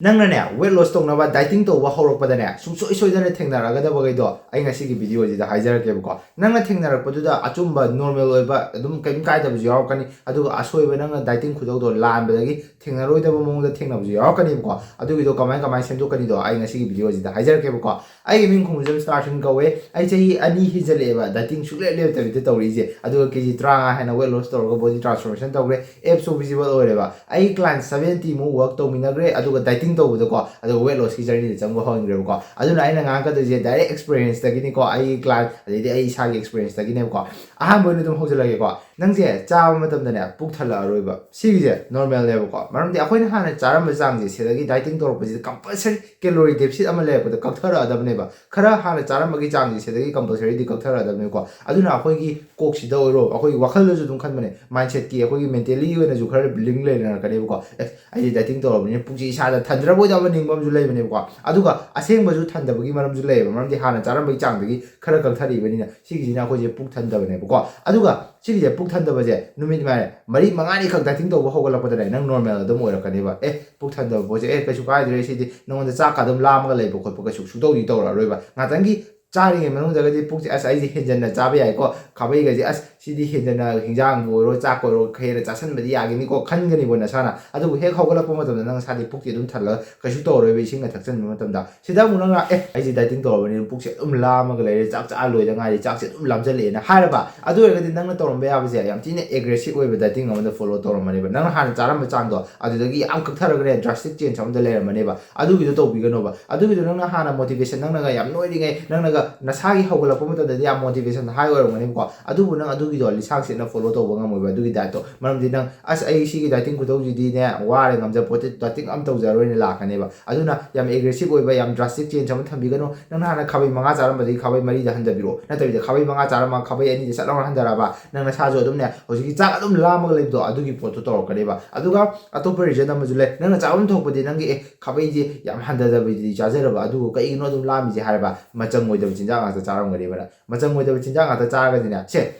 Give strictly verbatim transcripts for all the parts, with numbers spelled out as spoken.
ꯅꯪꯅꯅꯦ, weight loss ꯇꯧꯅꯕ dieting ꯇꯧꯕ ꯍꯧꯔꯛꯄꯗꯅꯦ, ꯁꯨꯡꯁꯣꯏ ꯁꯣꯏꯗꯅ ꯊꯦꯡꯅꯔꯛꯀꯗꯕꯈꯩꯗꯣ ꯑꯩ ꯉꯁꯤꯒꯤ video ꯁꯤꯗ ꯍꯥꯏꯖꯔꯛꯀꯦꯕꯀꯣ꯫ ꯅꯪꯅ ꯊꯦꯡꯅꯔꯛꯄꯗꯨꯗ ꯑꯆꯨꯝꯕ, normal ꯑꯣꯏꯕ, ꯑꯗꯨꯝ ꯀꯩꯝ ꯀꯥꯏꯗꯕꯁꯨ ꯌꯥꯎꯔꯛꯀꯅꯤ, ꯑꯗꯨꯒ ꯑꯁꯣꯏꯕ, ꯅꯪꯅ dieting ꯈꯨꯇꯧꯗꯣ ꯂꯥꯟꯕꯗꯒꯤ ꯊꯦꯡꯅꯔꯣꯏꯗꯕ ꯃꯑꯣꯡꯗ ꯊꯦꯡꯅꯕꯁꯨ ꯌꯥꯎꯔꯛꯀꯅꯤꯕꯀꯣ꯫ ꯑꯗꯨꯒꯤꯗꯣ ꯀꯃꯥꯏ ꯀꯃꯥꯏ ꯁꯦꯝꯗꯣꯛꯀꯅꯤꯗꯣ ꯑꯩ ꯉꯁꯤꯒꯤ video ꯁꯤꯗ ꯍꯥꯏꯖꯔꯛꯀꯦꯕꯀꯣ꯫ ꯑꯩꯒꯤ ꯃꯤꯡ ꯈꯣꯡꯖꯝ ꯁ꯭ꯇꯥꯔꯁꯤꯟ ꯀꯧꯋꯦ꯫ ꯑꯩ ꯆꯍꯤ ꯑꯅꯤ ꯍꯦꯟꯖꯜꯂꯛꯑꯦꯕ dieting ꯁꯨꯡꯂꯦꯞ ꯂꯦꯞꯇꯕꯤꯗ ꯇꯧꯔꯛꯏꯁꯦ꯫ ꯑꯗꯨꯒ ꯀꯦ ꯖꯤ ꯇꯔꯥꯃꯉꯥ ꯍꯦꯟꯅ weight loss ꯇꯧꯔꯒ body transformation ꯇꯧꯈ꯭ꯔꯦ꯫ Abs ꯁꯨ visible ꯑꯣꯏꯔꯦꯕ꯫ ꯑꯩ client seventy ꯃꯨꯛ work ꯇꯧꯃꯤꯟꯅꯈ꯭ꯔꯦ, ꯑꯗꯨꯒ dieting ꯇꯧꯕꯗꯀꯣ, ꯑꯗꯨꯒ weight loss ꯀꯤ journey ꯗ ꯆꯪꯕ ꯍꯧꯍꯟꯈ꯭ꯔꯦꯕꯀꯣ꯫ ꯑꯗꯨꯅ ꯑꯩꯅ ꯉꯥꯡꯉꯛꯀꯗꯣꯏꯁꯦ direct experience ꯇꯒꯤꯅꯤꯀꯣ, ꯑꯩꯒꯤ client ꯑꯗꯩꯗꯤ ꯑꯩ ꯏꯁꯥꯒꯤ experience ꯇꯒꯤꯅꯦꯕꯀꯣ꯫ ꯑꯍꯥꯟꯕ ꯑꯣꯏꯅ ꯑꯗꯨꯝ ꯍꯧꯖꯤꯜꯂꯒꯦꯀꯣ꯫ ꯅꯪꯁꯦ ꯆꯥꯕ ꯃꯇꯝꯗꯅꯦ, ꯄꯨꯛ ꯊꯜꯂꯛꯑꯔꯣꯏꯕ꯫ ꯁꯤꯒꯤꯁꯦ normal ꯅꯦꯕꯀꯣ, ꯃꯔꯝꯗꯤ ꯑꯩꯈꯣꯏꯅ ꯍꯥꯟꯅ ꯆꯥꯔꯝꯕ ꯆꯥꯡꯁꯦ ꯁꯤꯗꯒꯤ dieting ꯇꯧꯔꯛꯄꯁꯤꯗ compulsory calorie deficit ꯑꯃ ꯂꯩꯔꯛꯄꯗ ꯀꯛꯊꯔꯛꯑꯗꯕꯅꯦꯕ꯫ ꯈꯔ ꯍꯥꯟꯅ ꯆꯥꯔꯝꯕꯒꯤ ꯆꯥꯡꯁꯦ ꯁꯤꯗꯒꯤ compulsory ꯗꯤ ꯀꯛꯊꯔꯛꯑꯗꯕꯅꯦꯕꯀꯣ꯫ ꯑꯗꯨꯅ ꯑꯩꯈꯣꯏꯒꯤ ꯀꯣꯛꯁꯤꯗ ꯑꯣꯏꯔꯣ, ꯑꯩꯈꯣꯏꯒꯤ ꯋꯥꯈꯜꯗꯁꯨ ꯑꯗꯨꯝ ꯈꯟꯕꯅꯦ, mindset ꯀꯤ, ꯑꯩꯈꯣꯏꯒꯤ mentally ꯑꯣꯏꯅꯁꯨ ꯈꯔ link ꯂꯩꯅꯔꯛꯀꯅꯦꯕꯀꯣ꯫ ꯑꯦ, ꯑꯩꯗꯤ dieting ꯇꯧꯔꯕꯅꯤꯅ ꯄꯨꯛꯁꯤ ꯏꯁꯥꯗ ꯊꯟꯗ꯭ꯔꯕꯣꯏꯗ ꯑꯃ ꯅꯤꯡꯕ ꯑꯃꯁꯨ ꯂꯩꯕꯅꯦꯕꯀꯣ꯫ ꯑꯗꯨꯒ ꯑꯁꯦꯡꯕꯁꯨ ꯊꯟꯗꯕꯒꯤ ꯃꯔꯝꯁꯨ ꯂꯩꯌꯦꯕ, ꯃꯔꯝꯗꯤ ꯍꯥꯟꯅ ꯆꯥꯔꯝꯕꯒꯤ ꯆꯥꯡꯗꯒꯤ ꯈꯔ ꯀꯛꯊꯔꯛꯏꯕꯅꯤꯅ꯫ ꯁꯤꯒꯤꯁꯤꯅ ꯑꯩꯈꯣꯏꯁꯦ ꯄꯨꯛ ꯊꯟꯗꯕꯅꯦꯕꯀꯣ꯫ ꯑꯗꯨꯒ ꯁꯤꯒꯤꯁꯦ, ꯄꯨꯛ ꯊꯟꯗꯕꯁꯦ, ꯅꯨꯃꯤꯠ ꯃꯥꯏ ꯃꯔꯤ ꯃꯉꯥꯅꯤ ꯈꯛ dieting ꯇꯧꯕ ꯍꯧꯒꯠꯂꯛꯄꯗꯅꯦ, ꯅꯪ normal ꯑꯗꯨꯝ ꯑꯣꯏꯔꯛꯀꯅꯦꯕ꯫ ꯑꯦ, ꯄꯨꯛ ꯊꯟꯗꯕ ꯄꯣꯠꯁꯦ, ꯑꯦ, ꯀꯩꯁꯨ ꯀꯥꯏꯗ꯭ꯔꯦ, ꯁꯤꯗꯤ ꯅꯉꯣꯟꯗ ꯆꯥꯛꯀ ꯑꯗꯨꯝ ꯂꯥꯝꯃꯒ ꯂꯩꯕ ꯈꯣꯠꯄ ꯀꯩꯁꯨ ꯁꯨꯡꯇꯧꯗꯤ ꯇꯧꯔꯛꯑꯔꯣꯏꯕ꯫ ꯉꯥꯛꯇꯪꯒꯤ ꯆꯥꯔꯤꯉꯩ ꯃꯅꯨꯡꯗꯒꯗꯤ ꯄꯨꯛꯁꯦ, "ꯑꯁ, ꯑꯩꯁꯦ ꯍꯦꯟꯖꯟꯅ ꯆꯥꯕ ꯌꯥꯏꯀꯣ, ꯈꯥꯕꯩꯒꯁꯦ, ꯑꯁ, ꯁꯤꯗꯤ ꯍꯦꯟꯖꯟꯅ ꯍꯤꯟꯖꯥꯡꯕꯨ ꯑꯣꯏꯔꯣ, ꯆꯥꯛꯄꯨ ꯑꯣꯏꯔꯣ, ꯈꯔ ꯍꯦꯟꯅ ꯆꯥꯁꯟꯕꯗꯤ ꯌꯥꯒꯤꯅꯤꯀꯣ" ꯈꯟꯒꯅꯤꯕ ꯅꯁꯥꯅ꯫ ꯑꯗꯨꯕꯨ ꯍꯦꯛ ꯍꯧꯒꯠꯂꯛꯄ ꯃꯇꯝꯗ ꯅꯪ ꯅꯁꯥꯗꯤ ꯄꯨꯛꯇꯤ ꯑꯗꯨꯝ ꯊꯜꯂꯒ ꯀꯩꯁꯨ ꯇꯧꯔꯣꯏꯕ, ꯏꯁꯤꯡꯒ ꯊꯛꯆꯟꯕ ꯃꯇꯝꯗ꯫ ꯁꯤꯗ ꯑꯃꯨꯛ ꯅꯪꯅ, "ꯑꯦ, ꯑꯩꯁꯦ dieting ꯇꯧꯔꯕꯅꯤꯅ ꯄꯨꯛꯁꯦ ꯑꯗꯨꯝ ꯂꯥꯝꯃꯒ ꯂꯩꯔꯦ, ꯆꯥꯛ ꯆꯥ ꯂꯣꯏꯗ ꯉꯥꯏꯔꯤ, ꯆꯥꯛꯁꯦ ꯑꯗꯨꯝ ꯂꯥꯝꯖꯜꯂꯛꯑꯦꯅ" ꯍꯥꯏꯔꯕ, ꯑꯗꯨ ꯑꯣꯏꯔꯒꯗꯤ ꯅꯪꯅ ꯇꯧꯔꯝꯕ ꯌꯥꯕꯁꯦ ꯌꯥꯝ ꯊꯤꯅ aggressive ꯑꯣꯏꯕ dieting ꯑꯃꯗ follow ꯇꯧꯔꯝꯃꯅꯦꯕ꯫ ꯅꯪꯅ ꯍꯥꯟꯅ ꯆꯥꯔꯝꯕ ꯆꯥꯡꯗꯣ ꯑꯗꯨꯗꯒꯤ ꯌꯥꯝ ꯀꯛꯊꯔꯒꯅꯦ, drastic change ꯑꯃꯗ ꯂꯩꯔꯝꯃꯅꯦꯕ꯫ ꯑꯗꯨꯒꯤꯗꯣ ꯇꯧꯕꯤꯒꯅꯣꯕ꯫ ꯑꯗꯨꯒꯤꯗꯣ ꯅꯪꯅ ꯍꯥꯟꯅ motivation, ꯅꯪꯅꯒ ꯌꯥꯝ ꯅꯣꯏꯔꯤꯉꯩ, ꯅꯪꯅꯒ ꯅꯁꯥꯒꯤ ꯍꯧꯒꯠꯂꯛꯄ ꯃꯇꯝꯗꯗꯤ ꯌꯥꯝ motivation high ꯑꯣꯏꯔꯝꯒꯅꯦꯕꯀꯣ꯫ ꯑꯗꯨꯕꯨ ꯅꯪ ꯑꯗꯨꯒꯤꯗꯣ ꯂꯤꯁꯥꯡ ꯁꯤꯠꯅ follow ꯇꯧꯕ ꯉꯝꯃꯣꯏꯕ, ꯑꯗꯨꯒꯤ diet ꯇꯣ꯫ ꯃꯔꯝꯗꯤ ꯅꯪ, "ꯑꯁ, ꯑꯩ ꯁꯤꯒꯤ dieting ꯈꯨꯇꯧꯁꯤꯗꯤꯅꯦ, ꯋꯥꯔꯦ, ꯉꯝꯖꯄꯣꯠꯇꯦ, dieting ꯑꯝ ꯇꯧꯖꯔꯣꯏꯅ" ꯂꯥꯛꯀꯅꯦꯕ꯫ ꯑꯗꯨꯅ ꯌꯥꯝ aggressive ꯑꯣꯏꯕ, ꯌꯥꯝ drastic change ꯑꯃ ꯊꯝꯕꯤꯒꯅꯨ꯫ ꯅꯪꯅ ꯍꯥꯟꯅ ꯈꯥꯕꯩ ꯃꯉꯥ ꯆꯥꯔꯝꯕꯗꯒꯤ ꯈꯥꯕꯩ ꯃꯔꯤꯗ ꯍꯟꯊꯕꯤꯔꯛꯑꯣ꯫ ꯅꯠꯇꯕꯤꯗ ꯈꯥꯕꯩ ꯃꯉꯥ ꯆꯥꯔꯝꯃꯒ ꯈꯥꯕꯩ ꯑꯅꯤꯗ ꯆꯠ ꯂꯥꯎꯅ ꯍꯟꯊꯔꯛꯑꯕ, ꯅꯪ ꯅꯁꯥꯁꯨ ꯑꯗꯨꯝꯅꯦ, ꯍꯧꯖꯤꯛꯀꯤ ꯆꯥꯛ ꯑꯗꯨꯝ ꯂꯥꯝꯃꯒ ꯂꯩꯕꯗꯣ, ꯑꯗꯨꯒꯤ ꯄꯣꯠꯇꯣ ꯇꯧꯔꯛꯀꯅꯦꯕ꯫ ꯑꯗꯨꯒ ꯑꯇꯣꯞꯄ reason ꯑꯃꯁꯨ ꯂꯩ꯫ ꯅꯪꯅ ꯆꯥꯐꯝ ꯊꯣꯛꯄꯗꯤ ꯅꯪꯒꯤ, "ꯑꯦ, ꯈꯥꯕꯩꯁꯦ ꯌꯥꯝ ꯍꯟꯊꯗꯕꯤꯗꯤ ꯆꯥꯖꯔꯕ, ꯑꯗꯨꯕꯨ ꯀꯩꯒꯤꯅꯣ ꯑꯗꯨꯝ ꯂꯥꯝꯃꯤꯁꯦ?" ꯍꯥꯏꯔꯕ, ꯃꯆꯪ ꯑꯣꯏꯗꯕ ꯆꯤꯟꯖꯥꯛ ꯉꯥꯛꯇ ꯆꯥꯔꯝꯒꯅꯦꯕ ꯅꯪ꯫ ꯃꯆꯪ ꯑꯣꯏꯗꯕ ꯆꯤꯟꯖꯥꯛ ꯉꯥꯛꯇ ꯆꯥꯔꯒꯗꯤꯅꯦ, ꯁꯦ,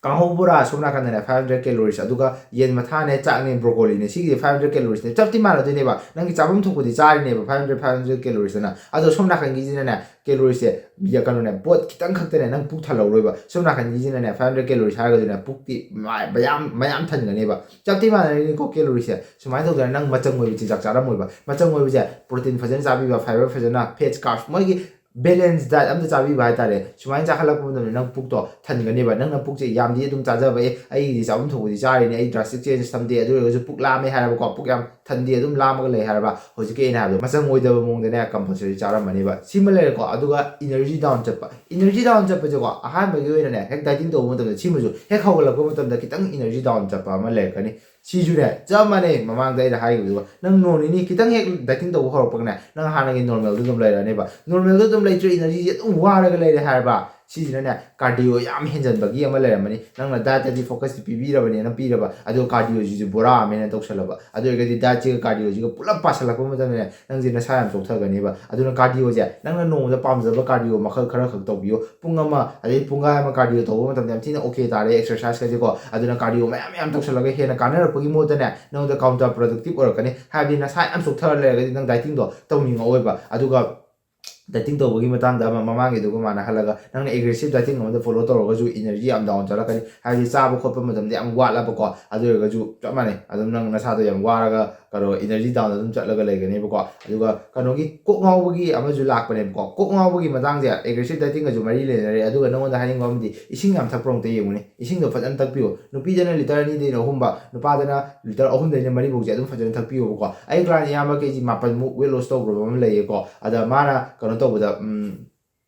ꯀꯥꯡꯍꯧ ꯕꯣꯔꯥ ꯁꯣꯝ ꯅꯥꯀꯟꯗꯅꯦ five hundred calories, ꯑꯗꯨꯒ ꯌꯦꯟ ꯃꯊꯥꯅꯦ, ꯆꯥꯛꯅꯦ, broccoliꯅꯦ, ꯁꯤꯒꯤꯗꯤ five hundred calories ꯅꯦ꯫ ꯆꯞꯇꯤ ꯃꯥꯟꯅꯗꯣꯏꯅꯦꯕ, ꯅꯪꯒꯤ ꯆꯥꯐꯝ ꯊꯣꯛꯄꯗꯤ ꯆꯥꯔꯤꯅꯦꯕ five hundred, five hundred calories ꯅ꯫ ꯑꯗꯣ ꯁꯣꯝ ꯅꯥꯀꯟꯒꯤꯁꯤꯅꯅꯦ calories ꯁꯦ ꯀꯩꯅꯣꯅꯦ, ꯄꯣꯠ ꯈꯤꯇꯪ ꯈꯛꯇꯅꯦ ꯅꯪ ꯄꯨꯛ ꯊꯜꯍꯧꯔꯣꯏꯕ꯫ ꯁꯣꯝ ꯅꯥꯀꯟꯒꯤꯁꯤꯅꯅꯦ five hundred calories ꯍꯥꯏꯔꯒꯁꯨꯅꯦ ꯄꯨꯛꯇꯤ ꯃꯌꯥꯝ ꯃꯌꯥꯝ ꯊꯟꯒꯅꯦꯕ꯫ ꯆꯞꯇꯤ ꯃꯥꯟꯅꯔꯤꯅꯤꯀꯣ calories ꯁꯦ꯫ ꯁꯨꯃꯥꯏꯅ ꯇꯧꯗꯅ ꯅꯪ ꯃꯆꯪ ꯑꯣꯏꯕ ꯆꯤꯟꯖꯥꯛ ꯆꯥꯔꯝꯃꯣꯏꯕ꯫ ꯃꯆꯪ ꯑꯣꯏꯕꯁꯦ protein ꯐꯖꯅ ꯆꯥꯕꯤꯕ, fiber ꯐꯖꯅ, fats, carbs, ꯃꯣꯏꯒꯤ balance diet ꯑꯝꯇ ꯆꯥꯕꯤꯕ ꯍꯥꯏꯇꯥꯔꯦ꯫ ꯁꯨꯃꯥꯏꯅ ꯆꯥꯈꯠꯂꯛꯄ ꯃꯇꯝꯗ ꯅꯪ ꯄꯨꯛꯇꯣ ꯊꯟꯒꯅꯦꯕ꯫ ꯅꯪꯅ ꯄꯨꯛꯁꯦ ꯌꯥꯝꯗꯤ ꯑꯗꯨꯝ ꯆꯥꯖꯕ, "ꯑꯦ, ꯑꯩꯒꯤꯗꯤ ꯆꯥꯐꯝ ꯊꯣꯛꯄꯗꯤ ꯆꯥꯔꯤꯅꯦ, ꯑꯩ drastic change ꯊꯝꯗꯦ, ꯑꯗꯨ ꯑꯣꯏꯔꯒꯁꯨ ꯄꯨꯛ ꯂꯥꯝꯃꯦ" ꯍꯥꯏꯔꯕꯀꯣ, ꯄꯨꯛ ꯌꯥꯝ ꯊꯟꯗꯦ, ꯑꯗꯨꯝ ꯂꯥꯝꯃꯒ ꯂꯩ ꯍꯥꯏꯔꯕ, ꯍꯧꯖꯤꯛꯀꯤ ꯑꯩꯅ ꯍꯥꯏꯕꯗꯣ ꯃꯆꯪ ꯑꯣꯏꯗꯕ ꯃꯑꯣꯡꯗꯅꯦ compulsory ꯆꯥꯔꯝꯃꯅꯦꯕ꯫ ꯁꯤꯃ ꯂꯩꯔꯦꯀꯣ꯫ ꯑꯗꯨꯒ energy down ꯆꯠꯄ꯫ Energy down ꯆꯠꯄꯁꯦꯀꯣ, ꯑꯍꯥꯟꯕꯒꯤ ꯑꯣꯏꯅꯅꯦ ꯍꯦꯛ dieting ꯇꯧꯕ ꯃꯇꯝꯗ, ꯁꯤꯃꯁꯨ ꯍꯦꯛ ꯍꯧꯒꯠꯂꯛꯄ ꯃꯇꯝꯗ ꯈꯤꯇꯪ energy down ꯆꯠꯄ ꯑꯃ ꯂꯩꯔꯛꯀꯅꯤ꯫ ꯁꯤꯁꯨꯅꯦ ꯆꯞ ꯃꯥꯟꯅꯩ ꯃꯃꯥꯡꯗ ꯑꯩꯅ ꯍꯥꯏꯈꯤꯕꯗꯨꯒ꯫ ꯅꯪ ꯅꯣꯡ ꯅꯤꯅꯤ ꯈꯤꯇꯪ ꯍꯦꯛ dieting ꯇꯧꯕ ꯍꯧꯔꯛꯄꯒꯅꯦ, ꯅꯪ ꯍꯥꯟꯅꯒꯤ normalꯗꯨ ꯑꯗꯨꯝ ꯂꯩꯔꯅꯦꯕ꯫ Normalꯗꯨ ꯑꯗꯨꯝ ꯂꯩꯇ꯭ꯔꯦ, energyꯁꯦ ꯑꯗꯨꯝ ꯋꯥꯔꯒ ꯂꯩꯔꯦ ꯍꯥꯏꯔꯕ, ꯁꯤꯁꯤꯅꯅꯦ cardio ꯌꯥꯝ ꯍꯦꯟꯖꯟꯕꯒꯤ ꯑꯃ ꯂꯩꯔꯝꯃꯅꯤ꯫ ꯅꯪꯅ dietꯇꯗꯤ focusꯇꯤ ꯄꯤꯕꯤꯔꯕꯅꯦꯅ ꯄꯤꯔꯕ, ꯑꯗꯨꯒ cardioꯁꯤꯁꯨ ꯕꯣꯔꯥ ꯑꯃ ꯍꯦꯟꯅ ꯇꯧꯁꯜꯂꯕ, ꯑꯗꯨ ꯑꯣꯏꯔꯒꯗꯤ dietꯁꯤꯒ cardio ꯍꯧꯖꯤꯛꯀ ꯄꯨꯂꯞ ꯄꯥꯁꯜꯂꯛꯄ ꯃꯇꯝꯗꯅꯦ ꯅꯪꯁꯦ ꯅꯁꯥ ꯌꯥꯝ ꯆꯣꯛꯊꯒꯅꯦꯕ꯫ ꯑꯗꯨꯅ cardio ꯁꯦ ꯅꯪꯅ ꯅꯣꯡꯃꯗ ꯄꯥꯝꯖꯕ cardio ꯃꯈꯜ ꯈꯔ ꯈꯛ ꯇꯧꯕꯤꯌꯨ꯫ ꯄꯨꯡ ꯑꯃ ꯑꯗꯩ ꯄꯨꯡꯈꯥꯏ ꯑꯃ cardio ꯇꯧꯕ ꯃꯇꯝꯗ ꯌꯥꯝ ꯊꯤꯅ okay ꯇꯥꯔꯦ exercise ꯀꯁꯦꯀꯣ꯫ ꯑꯗꯨꯅ cardio ꯃꯌꯥꯝ ꯃꯌꯥꯝ ꯇꯧꯁꯜꯂꯒ ꯍꯦꯟꯅ ꯀꯥꯟꯅꯔꯛꯄꯒꯤ ꯃꯍꯨꯠꯇꯅꯦ ꯅꯉꯣꯟꯗ counter productive ꯑꯣꯏꯔꯛꯀꯅꯤ꯫ ꯍꯥꯏꯕꯗꯤ ꯅꯁꯥ ꯌꯥꯝ ꯆꯣꯛꯊꯔ ꯂꯩꯔꯒꯗꯤ ꯅꯪ dietingꯗꯣ ꯇꯧꯅꯤꯡꯉꯛꯑꯣꯏꯕ꯫ ꯑꯗꯨꯒ dieting ꯇꯧꯕꯒꯤ ꯃꯇꯥꯡꯗ ꯑꯃ ꯃꯃꯥꯡꯒꯤꯗꯨꯒ ꯃꯥꯟꯅꯍꯜꯂꯒ ꯅꯪꯅ aggressive dieting ꯑꯃꯗ follow ꯇꯧꯔꯒꯁꯨ energy ꯌꯥꯝ down ꯆꯠꯂꯛꯀꯅꯤ꯫ ꯍꯥꯏꯕꯗꯤ ꯆꯥꯕ ꯈꯣꯠꯄ ꯃꯇꯝꯗ ꯌꯥꯝ ꯋꯥꯠꯂꯕꯀꯣ꯫ ꯑꯗꯨ ꯑꯣꯏꯔꯒꯁꯨ ꯆꯞ ꯃꯥꯟꯅꯩ, ꯑꯗꯨꯝ ꯅꯪ ꯅꯁꯥꯗꯣ ꯌꯥꯝ ꯋꯥꯔꯒ ꯀꯩꯅꯣ energy down ꯑꯗꯨꯝ ꯆꯠꯂꯒ ꯂꯩꯒꯅꯦꯕꯀꯣ꯫ ꯑꯗꯨꯒ ꯀꯩꯅꯣꯒꯤ ꯀꯣꯛ ꯉꯥꯎꯕꯒꯤ ꯑꯃꯁꯨ ꯂꯥꯛꯄꯅꯦꯕꯀꯣ꯫ ꯀꯣꯛ ꯉꯥꯎꯕꯒꯤ ꯃꯇꯥꯡꯁꯦ aggressive dietingꯒꯁꯨ ꯃꯔꯤ ꯂꯩꯅꯔꯦ꯫ ꯑꯗꯨꯒ ꯅꯉꯣꯟꯗ ꯍꯥꯏꯅꯤꯡꯕ ꯑꯃꯗꯤ ꯏꯁꯤꯡ ꯌꯥꯝ ꯊꯛꯄ꯭ꯔꯣ ꯑꯝꯇ ꯌꯦꯡꯉꯨꯅꯦ꯫ ꯏꯁꯤꯡꯗꯣ ꯐꯖꯅ ꯊꯛꯄꯤꯌꯨ꯫ ꯅꯨꯄꯤꯗꯅ litre ꯑꯅꯤꯗꯩꯅ ꯑꯍꯨꯝꯕ, ꯅꯨꯄꯥꯗꯅ litre ꯑꯍꯨꯝꯗꯩꯅ ꯃꯔꯤꯐꯧꯁꯦ ꯑꯗꯨꯝ ꯐꯖꯅ ꯊꯛꯄꯤꯌꯨꯕꯀꯣ꯫ ꯑꯩ client ꯏꯌꯥꯝꯕ ꯀꯦ ꯖꯤ ꯃꯥꯄꯟꯃꯨꯛ weight loss ꯇꯧꯈ꯭ꯔꯕ ꯑꯃ ꯂꯩꯌꯦꯀꯣ꯫ ꯑꯗ ꯃꯥꯅ ꯀꯩꯅꯣ ꯇꯧꯕꯗ, ꯎꯝ,